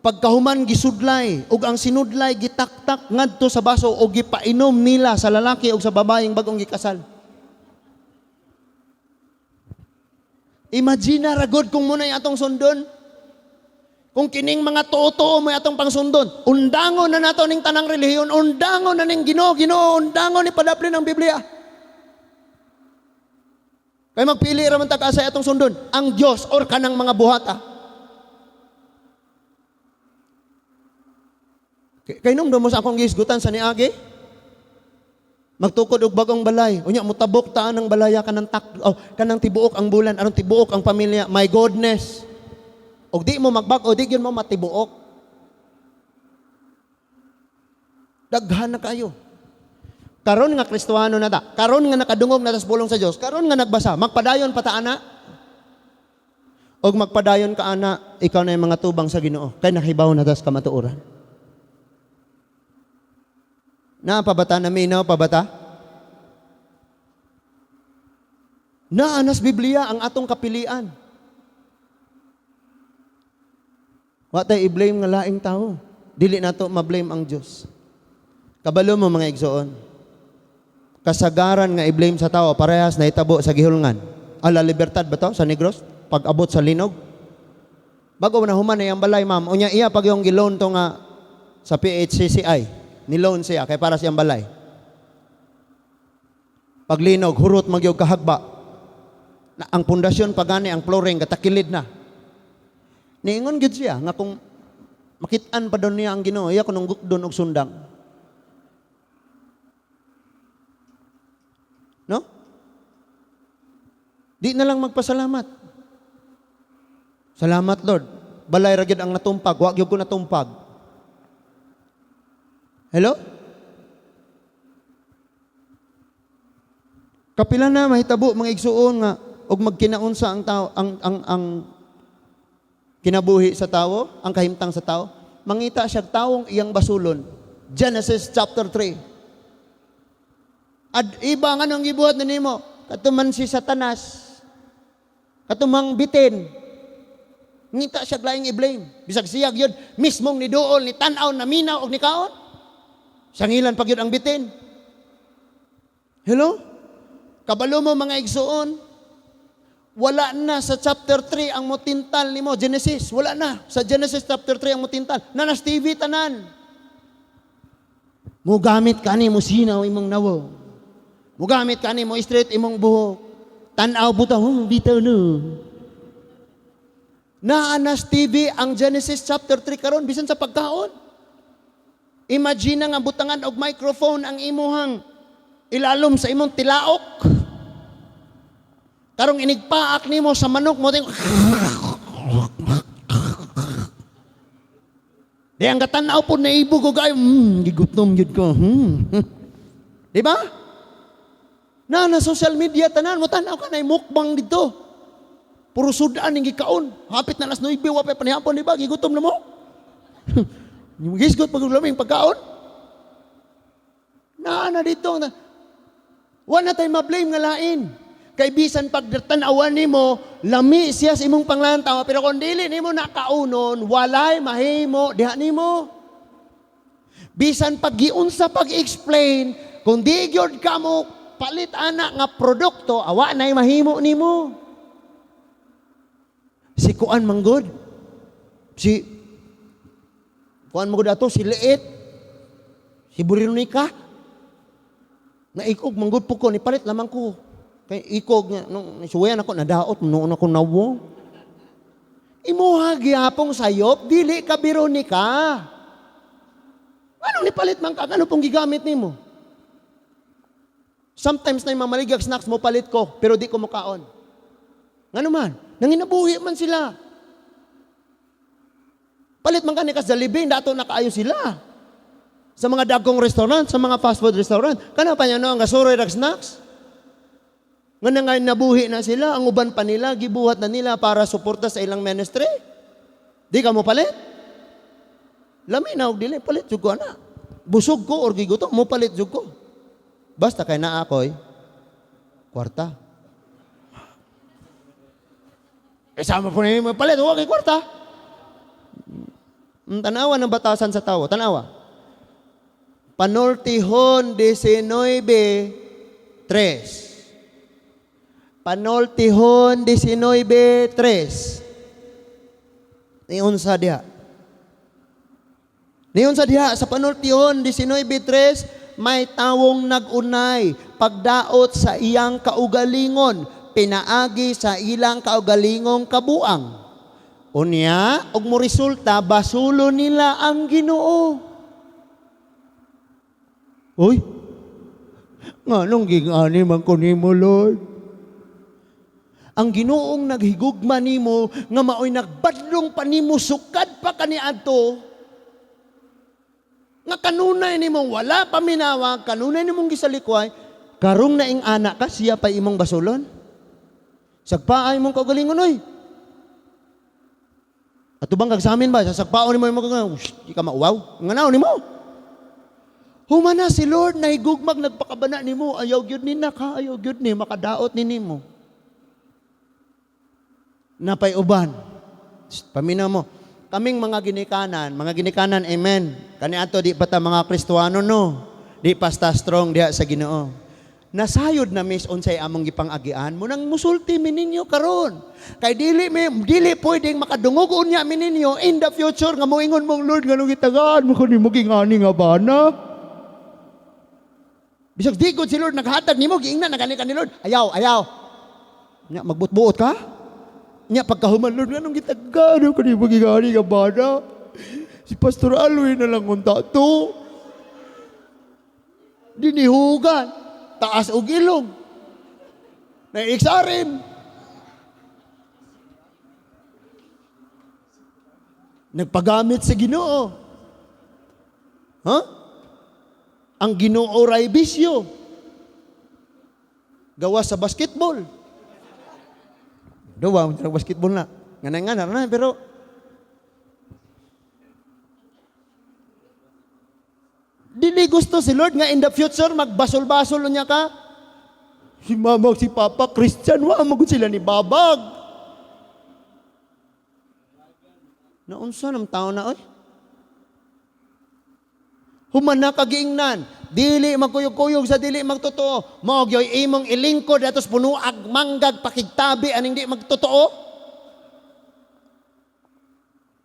Pagkahuman gisudlay ug ang sinudlay gitaktak ngadto sa baso og gipainom nila sa lalaki ug sa babaeng bag-ong gikasal. Imagine ra gud kung munay atong sundon. Kung kining mga tuo-tuo mo atong pangsundon, undangon na nato ning tanang relihiyon, undangon na ning Ginoo, Ginoo, undangon ni padapli ng Biblia. Kay magpili ra man ta asa atong sundon, ang Dios or kanang mga buhata. Kay nung mo sa akong gihisgutan sa niagi, magtukod og bagong balay, unya motabok taan ang balaya kanang tak, oh, kanang tibuok ang bulan, aron tibuok ang pamilya. My goodness. Og di mo magbag-o, di gyud mo matibuok. Daghan na kayo. Karon nga Kristohano na ta, karon nga nakadungog na ta sa pulong sa Dios, karon nga nagbasa, magpadayon pa ta ana. Og magpadayon ka ana, ikaw na yung mga tubang sa Ginoo, kay nahibaw na ta sa kamatuoran. Naa pa ba ta? Naminaw pa ba ta? Naa nas Biblia ang atong kapilian. Wa tay i-blame nga laing tao. Dili nato ma-blame ang Dios. Kabalo mo mga igsoon. Kasagaran nga i-blame sa tao parehas na itabo sa gihulngan. Ala Libertad ba to sa Negros? Pag-abot sa linog. Bago na human na iyang balay, ma'am. Unya iya pag yung giloan to nga sa PHCCI. Niloan siya kay para siyang balay. Paglinog, hurot magyog kahagba. Na, ang pundasyon pagani, ang flooring, katakilid na. Niingon gyud siya nga kung makit-an pa doon niya ang Ginoo, iya kunong gukdon og sundang. No? Di na lang magpasalamat. Salamat Lord. Balay ra gyud ang natumpag, wa gyud ko natumpag. Hello? Kapila na mahitabo mga igsuon nga og magkinaunsa ang tao ang kinabuhi sa tao, ang kahimtang sa tao, mangita siya tawong iyang basulon. Genesis chapter 3. Ad iba nga nung gibuhat na nimo, katuman si Satanas, katumang bitin, ngita siya laing i-blame. Bisag siyag yun, mismong ni duol, ni tan-aw, naminaw, og ni kaon. Sangilan pag yun ang bitin. Hello? Kabalo mo mga igsuon, wala na sa chapter 3 ang motintal nimo, Genesis, wala na. Sa Genesis chapter 3 ang motintal. Nanas TV tanan. Mugamit kani mo sinaw imong nawo. Mugamit kani mo straight imong buhok. Tan-aw buta, bitaw no. Naanas TV ang Genesis chapter 3 karon bisan sa pagkaon. Imagine nga butangan og microphone ang imuhang ilalom sa imong tilaok. Karong inigpaak nimo sa manok mo ting di ang katanaw po naibog og ayo, gigutom gyud ko. Di ba? Na social media tanan mo tan-aw ka na mukbang dito. Puro sudan ning gikaon. Hapit na alas 9 wa pa panihapon, di ba? Gigutom na mo. Gisgot pag laming pagkaon. Naa na dito na. Wa na tay ma-blame nga lain. Kay bisan pag tan-awan nimo, lami siya sa imong panglantaw, pero kung dili nimo nakaunon, walay mahimo diha nimo. Bisan pag giunsa pag-explain, kung di gyud ka mo palit ana nga produkto, awa nay mahimo nimo. Si kuan manggod. Si kuan manggod ato si Liit. Si Burinika. Na ikog manggod po ko ni palit lamang ko. Kay ikog nga nung suwayan ako nadaot noon ako nawo. Imuha gyapong sayop dili ka Veronica. Anong nipalit man ka? Ano pong gigamit nimo? Sometimes na yung mamaligag snacks mo palit ko, pero di ko mukaon. Ngano man? Nanginabuhi man sila. Palit man ka ni kas Jollibee, dato na kaayo sila. Sa mga dagkong restaurant, sa mga fast food restaurant, kana pa niya no, ang gasuroy rag snacks. Nga na nga nabuhi na sila, ang uban pa nila, gibuhat na nila para suporta sa ilang ministry. Di ka mo palit? Lami na og dili, palit jud ko ana. Busog ko or gigutom, mo palit jud ko. Basta kay naa ako'y kwarta. Sama po na yung palit, huwag kay kwarta. Tanawa ng batasan sa tao, tanawa. Panultihon 19:3. Panultihon 19:3. Niunsa diha? Niunsa diha sa panultihon 19:3, may tawong nag-unay pagdaot sa iyang kaugalingon, pinaagi sa ilang kaugalingong kabuang. Unya, og mo resulta, basulo nila ang Ginoo. Uy, nganong gingani man ko nimo, Lord? Ang Ginoong naghigugma nimo nga maoy nagbadlong pa nimo sukad pa kaniadto, nga kanunay nimong wala pa minawag, kanunay nimong gisalikway, karong naing anak ka, siya pa imong basulon. Sagpaay imong kaugalingon, oy. Ato bang kagsamin ba? Sasagpaon nimo imong kaugalingon, di ka mauwaw. Nganaw nimo. Humana si Lord, nahigugmag, nagpakabana nimo, ayaw gyud ni naka, ayaw gyud ni, makadaot ni nimo. Napay uban. Shh, paminaw mo. Kaming mga ginikanan, amen. Kani ato di pa ta mga Kristuano, no. Di pa ta strong diha sa Ginoo. Nasayod na mis unsay among gipang-agian mo nang musulti mi ninyo karon. Kay dili mi dili pwedeng makadungog unya mi ninyo in the future nga moingon mong, "Lord, nganong gitagaan mo ko nimo gingani nga bana?" Bisag di gud si Lord naghatag nimo, giingnan na gani ka ni Lord. Ayaw, ayaw. Nya magbutbuot ka? Nya pagkahuman, "Lord, nganong gitagaan mo ko nimo gingani nga bana? Si Pastor Alwin na lang unta to." Dinihugan. Taas og ilong. Naiksarim. Nagpagamit sa Ginoo. Huh? Ang Ginoo ray bisyo. Gawa sa basketball. Duwa, mo basketball na. Nganay-nganay na, pero dili gusto si Lord nga in the future magbasol-basol niya ka. Si mama, si papa, Christian, wa mo gud sila ni babag. Naunsa nam tao na oy? Humana ka giingnan, dili magkuyog-kuyog sa dili magtotoo. Mao gyoy imong ilingkod atos punuag manggag pakigtabi aning di magtotoo.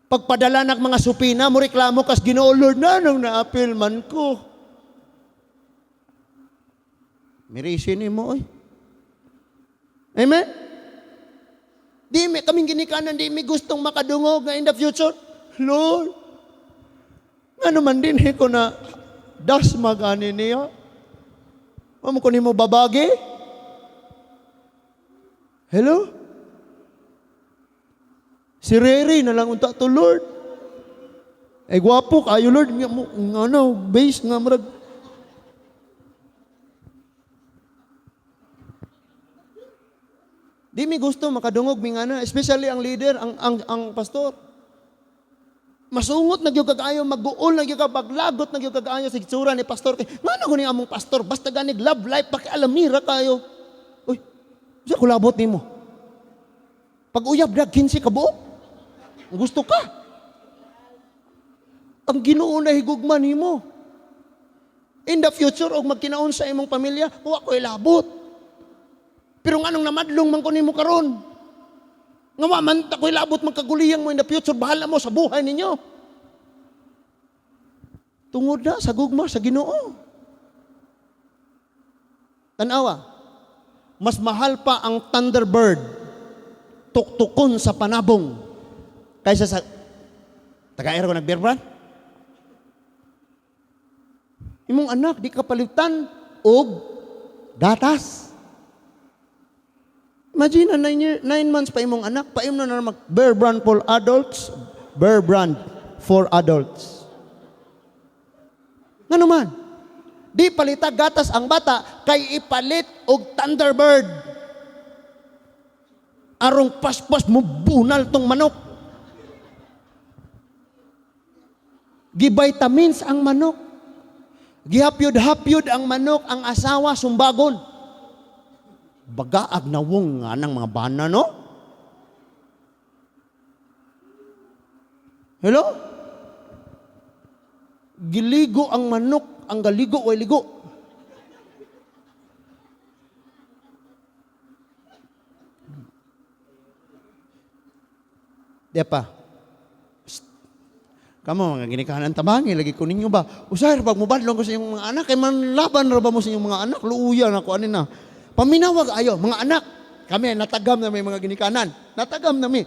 Pagpadala ng mga supina, mo reklamo kas Ginoo, "Lord, na nang naapil man ko." Mirisi ni mo, oy. Amen? Di mi, kaming ginikanan, di mi gustong makadungog nga in the future. "Lord, nga naman din ko na das magani niya. Amo ko nimo babagi?" Hello? Si Rere na lang unta to, Lord. Eh, gwapo kayo, Lord. Nga, mo, nga ano, base nga murag. Di mi gusto makadungog mi nga na, especially ang leader, ang pastor. Masungot na gyud kag-ayo, mag-uol na gyud ka, baglagot na gyud kag-ayo sa itsura ni pastor. Kay ngano guni among pastor, basta ganig love life pakialamira kayo. Uy, sa kulabot nimo. Pag uyab dag 15 ka buok. Gusto ka. Ang Ginoo na higugma nimo. In the future og magkinaon sa imong pamilya, wa ko ilabot. Pero nganong namadlong man ko nimo karon? Nga wa man ta ko ilabot magkaguliyang mo in the future, bahala mo sa buhay ninyo. Tungod na sa gugma sa Ginoo. Tan-awa, mas mahal pa ang Thunderbird tuktukon sa panabong kaysa sa taga-air ko nag-beer brand. Imong anak di ka palitan og gatas. Imagine na 9 months pa imong anak, paimno na mag Bear Brand for adults, Bear Brand for adults. Ngano man? Di palita gatas ang bata kay ipalit og Thunderbird. Arong paspas mo bunal tong manok. Givitamins ang manok. Gihapyod-hapyod ang manok, ang asawa sumbagon. Bagaag nawong nga ng mga bana, no? Hello? Giligo ang manok, ang galigo way ligo. Di pa. Kamo mga ginikanan, tabangi lagi ko ninyo ba? Usahay pag mubadlong ko sa inyong mga anak kay manlaban ra ba mo sa inyong mga anak? Luuya na ko ani na. Paminawag ayo mga anak. Kami natagam na may mga ginikanan. Natagam na mi.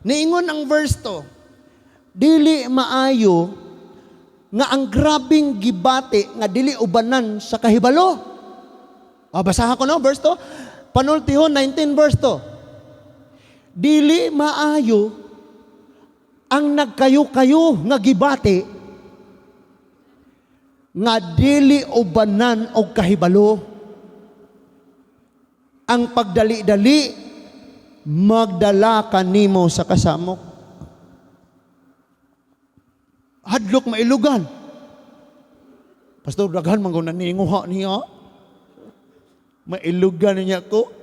Niingon ang verse 2. Dili maayo nga ang grabing gibati nga dili ubanan sa kahibalo. Ah, basahan ko no, verse 2. Panultihon 19 verse 2. Dili maayo ang nagkayo-kayo nga gibati nga dili ubanan og kahibalo. Ang pagdali-dali magdala kanimo sa kasamok. Hadlok mailugan. Pastor, daghan man ko naninguha niya. Mailugan niya ko.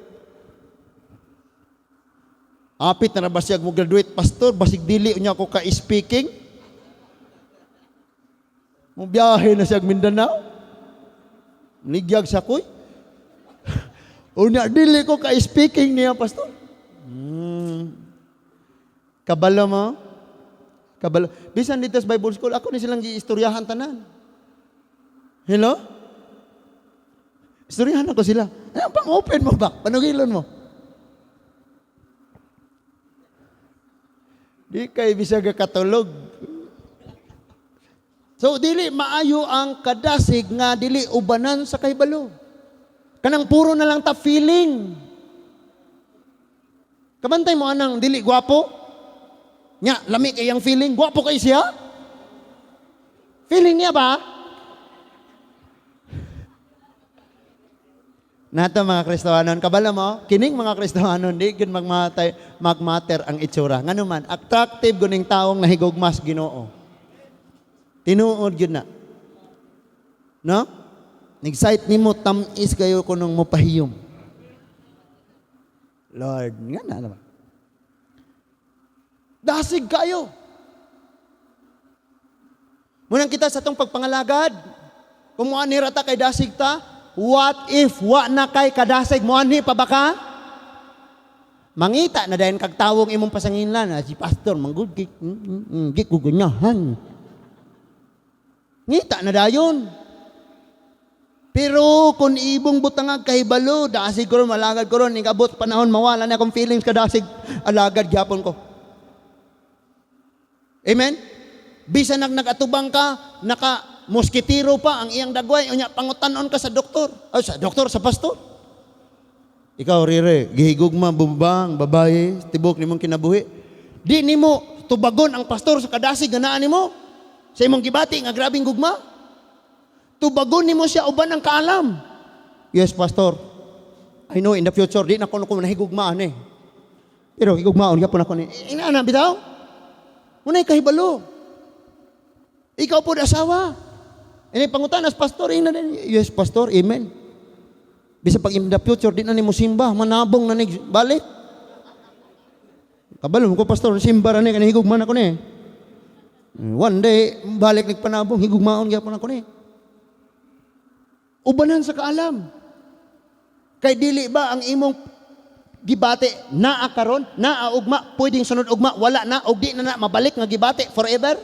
Apit na ba siya mo graduate, pastor, basig dili niya ako ka-speaking. Mo biyahe na siya Mindanao. Nigyag sa koy. Unya dili ko ka-speaking niya, pastor. Kabalo mo? Kabalo. Bisan dito sa Bible School, ako ni silang giistoryahan tanan. Hello? Istoryahan ako sila. Ano pang open mo ba? Panugilon mo? Di kay bisag katulog. So dili maayo ang kadasig nga dili ubanan sa kahibalo. Kanang puro na lang ta feeling. Kabantay mo anang dili gwapo? Nya, lami kay ang feeling, gwapo kay siya? Feeling niya ba? Nato mga Kristohanon, kabalo mo, kining mga Kristohanon, di gud magmatay, magmatter ang itsura. Ngano man, attractive guning taong nahigugmas Ginoo. Tinuod gyud na. No? Nag-cite nimo tam-is kayo kunong mopahiyom. Lord, nga na naman. Dasig kayo. Munang kita sa itong pagpangalagad. Kung muani ra ta kay dasig ta, what if wa na kay kadasig, muani pa ba ka? Mangita na dayon kag tawong imong pasanginlan, ah, si pastor manggud gi gi kugunyahan. Ngita na dayon. Pero kung ibong butangag kahibalo, dasig ko ron, malagad ko ron, ikabot panahon, mawala na akong feelings kadasig, alagad gyapon ko. Amen? Bisan nag nagatubang ka, naka moskitiro pa ang iyang dagway, unya pangutanon ka sa doktor. Ay, sa doktor, sa pastor. Ikaw, Rire, gihigugma, bubang, babae, tibok nimong kinabuhi. Di nimo tubagon ang pastor sa kadasig, ganaan nimo. Sa imong gibati, nga grabing gugma. Tubagon nimo siya uban ang kaalam. Yes, pastor. I know in the future, di na ko nahigugmaan eh. Pero higugmaon, gyapon ako ni. Ina na, bitaw? Unay kahibalo. Ikaw po asawa. Ini pangutanas, pastor, ina din. Yes, pastor, amen. Bisa pag in the future, di na nimo simba, manabong na ni balik. Kabalo ko, pastor, simba ra ni, kanang higugma na ko ni. One day, balik nagpanabong, higugmaon gyapon ako ni. Ubanan sa kaalam. Kay dili ba ang imong gibati naa karon, naa ugma, pwedeng sunod ugma, wala na, og di na na mabalik nga gibati forever?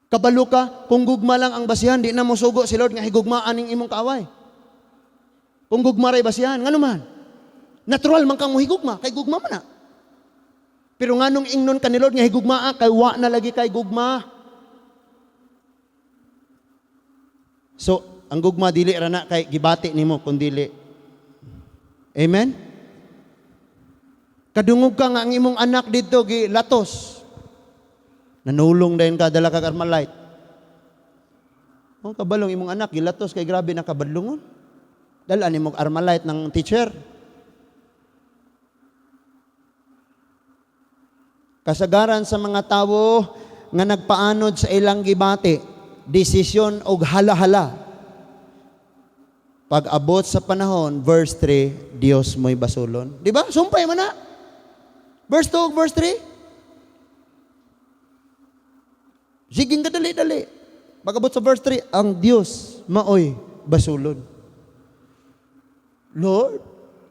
Kabalo ka, kung gugma lang ang basihan, di na mosugo si Lord nga higugmaan ning imong kaaway. Kung gugma ray basihan, ngano man? Natural man kang mohigugma, kay gugma man na. Pero nganong ingnon ka ni Lord nga higugmaa, kay wa na lagi kay gugma. So, ang gugma dili ra na kay gibati nimo kun dili. Amen? Kadungog ka nga ang imong anak didto gilatos. Nanulong dayon ka, dala ka Carmelite. Oh, kabalong imong anak gilatos kay grabe na kabadlungon. Dala nimo Armalite ng teacher. Kasagaran sa mga tawo nga nagpaanod sa ilang gibati, desisyon og hala-hala. Pag-abot sa panahon, verse 3, Dios mo'y basulon. Di ba? Sumpay man na. Verse 2, verse 3. Sige nga dali-dali. Pag-abot sa verse 3, ang Dios maoy basulon. Lord,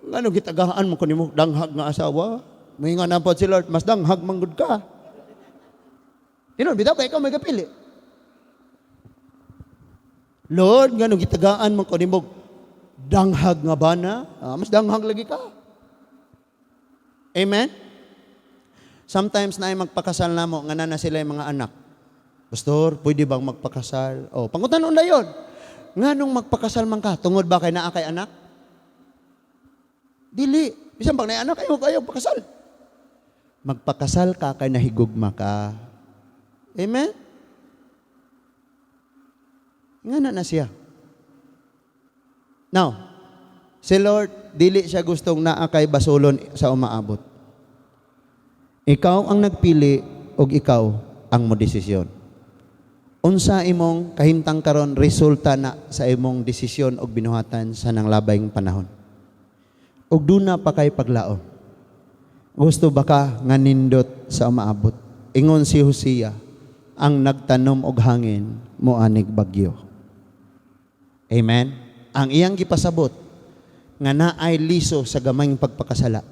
ngano gitagahan mo ko nimo danghag nga asawa? May nga napod si Lord, mas danghag manggod ka. Tinuod bitaw kay ikaw may gapili. Lord, ngano gitagaan man ko nimo danghag nga bana? Ah, mas danghag lagi ka. Amen? Sometimes na ay magpakasal namo nga na sila yung mga anak. "Pastor, pwede bang magpakasal?" Oh, pangutanon na yon. Nganong magpakasal man ka? Tungod ba kay naa kay anak? Dili. Bisan pag naay anak, ayaw ayaw pakasal. Magpakasal ka kay nahigugma ka. Amen? Nga na na siya. Now, si Lord, dili siya gustong naa kay basolon sa umaabot. Ikaw ang nagpili og ikaw ang modesisyon. Unsa imong kahimtang karon, resulta na sa imong desisyon og binuhatan sa nang labayng panahon. Ug duna pa kay paglaom. Gusto ba ka nga nindot sa umaabot? Ingon si Hosea, ang nagtanom og hangin moanig bagyo. Amen. Ang iyang gipasabot nga naay liso sa gamayng pagpakasala,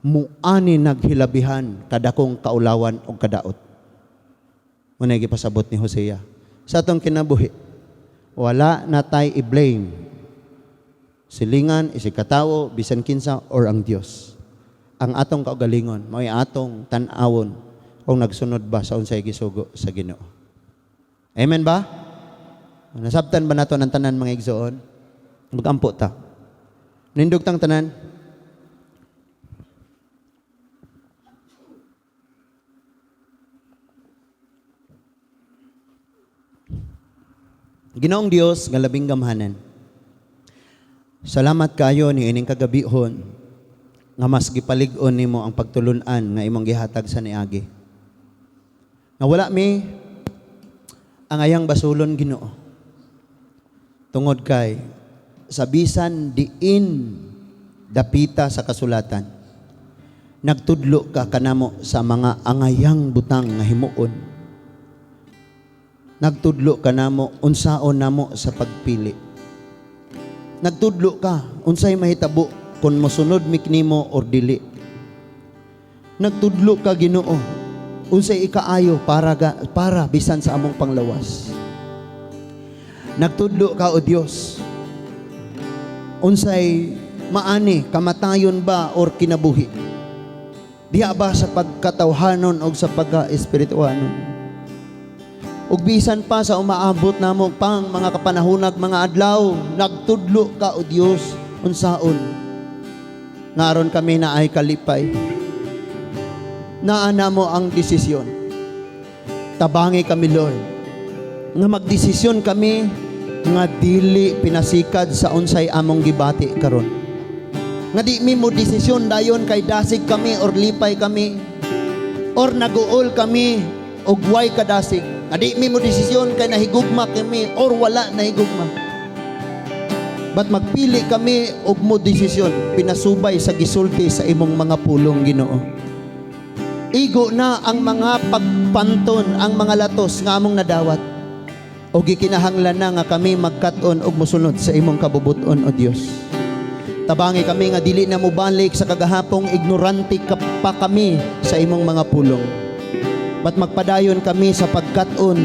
muani naghilabihan kadakong kaulawan og kadaot. Muna gipasabot ni Hosea. Sa atong kinabuhi, wala na tay i-blame. Silingan, isig katawo, bisan kinsa, or ang Dios. Ang atong kaugalingon, mao'y atong tan-awon kung nagsunod ba sa unsay gisugo sa Ginoo. Amen ba? Nasabtan ba nato ng tanan, mga igsoon? Magampo ta. Nindog tang tanan. Ginoong Dios nga labing gamhanan. Salamat kayo ni ining kagabihon nga mas gipalig-on nimo ang pagtulun-an nga imong gihatag sa niagi. Nga wala mi ang ayang basulon, Ginoo. Tungod kay sa bisan diin dapita sa kasulatan, nagtudlo ka kanamo sa mga angayang butang nga himuon. Nagtudlo ka namo unsaon namo sa pagpili. Nagtudlo ka unsay mahitabo kung mosunod mi nimo or dili. Nagtudlo ka, Ginoo, unsay ikaayo para bisan sa among panglawas. Nagtudlo ka, O Dios, unsay maani, kamatayon ba or kinabuhi. Diha ba sa pagkatawhanon o sa pagka-espirituhanon. Ug bisan pa sa umaabot namo pang mga kapanahonag mga adlaw, nagtudlo ka, O Dios, unsaon nga aron kami na ay kalipay. Naa namo ang desisyon. Tabangi kami, Lord, nga magdesisyon kami nga dili pinasikad sa unsay among gibati karon. Nga di mi mo desisyon dayon kay dasig kami or lipay kami or naguol kami og way kadasig. Nga di mi mo desisyon kay nahigugma kami or wala nahigugma. But magpili kami og mo desisyon pinasubay sa gisulti sa imong mga pulong, Ginoo. Igo na ang mga pagpanton, ang mga latos nga among nadawat. O gikinahanglan na nga kami magkat-on og mosunod sa imong kabubut-on, O Dios. Tabangi kami nga dili na mobalik sa kagahapong ignorante ka pa kami sa imong mga pulong. But magpadayon kami sa pagkat-on,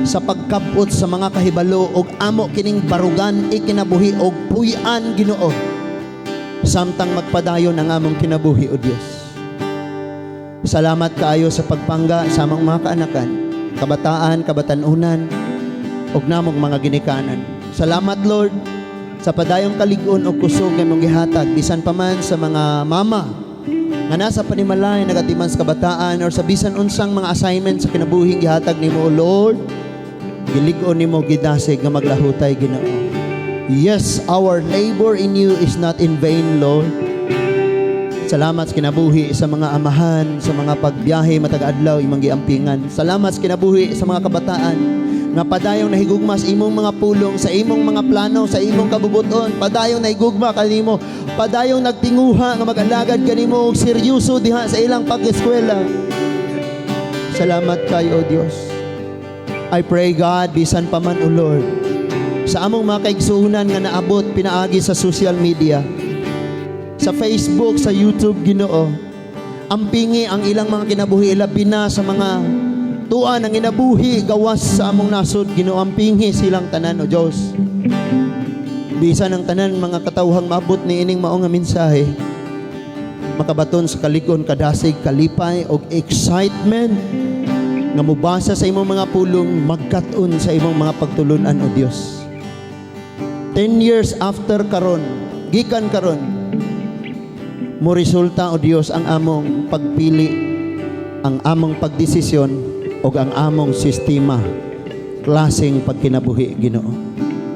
sa pagkabot sa mga kahibalo og amo kining barugan ikinabuhi og puy-an, Ginoo. Samtang magpadayon ang among kinabuhi, O Dios. Salamat kaayo sa pagpangga sa among mga kaanakan, kabataan, kabatanunan, ug namong mga ginikanan. Salamat, Lord, sa padayong kalig-on og kusog nga imong gihatag bisan pa man sa mga mama nga nasa panimalay nagatiman sa kabataan or sa bisan unsang mga assignment sa kinabuhing gihatag nimo, O Lord. Gilig-on nimo, gidasig nga maglahutay, Ginoo. Yes, our labor in you is not in vain, Lord. Salamat sa kinabuhi sa mga amahan, sa mga pagbiyahe matag adlaw imong giampingan. Salamat sa kinabuhi sa mga kabataan nga padayong nahigugma sa imong mga pulong, sa imong mga plano, sa imong kabubuton. Padayong nahigugma kanimo, padayong nagtinguha nga mag-alagad kanimo og seryoso diha sa ilang pag-eskwela. Salamat kayo, O Dios. I pray, God, bisan pa man, O Lord, sa among mga kaigsuonan nga naabot pinaagi sa social media, sa Facebook, sa YouTube, Ginoo. Ampingi ang ilang mga kinabuhi, labi na sa mga Tuan ang inabuhi gawas sa among nasod, Ginoo, ampinghi silang tanan, o Dios. Bisan ang tanan mga katawhang maabot ni ining mao nga mensahe, makabaton sa kalig-on, kadasig, kalipay og excitement nga mubasa sa imong mga pulong, magkat-on sa imong mga pagtulunan, o Dios. 10 years after karon, gikan karon, mo resulta, o Dios, ang among pagpili, ang among pagdesisyon ug ang among sistema, klaseng pagkinabuhi, Ginoo.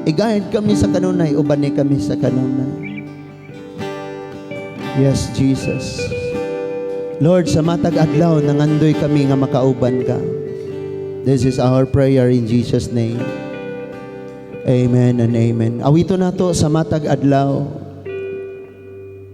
I-guide kami sa kanunay, ubani kami sa kanunay. Yes, Jesus. Lord, sa matag adlaw nangandoy kami nga makauban ka. This is our prayer in Jesus' name. Amen and amen. Awito nato sa matag adlaw.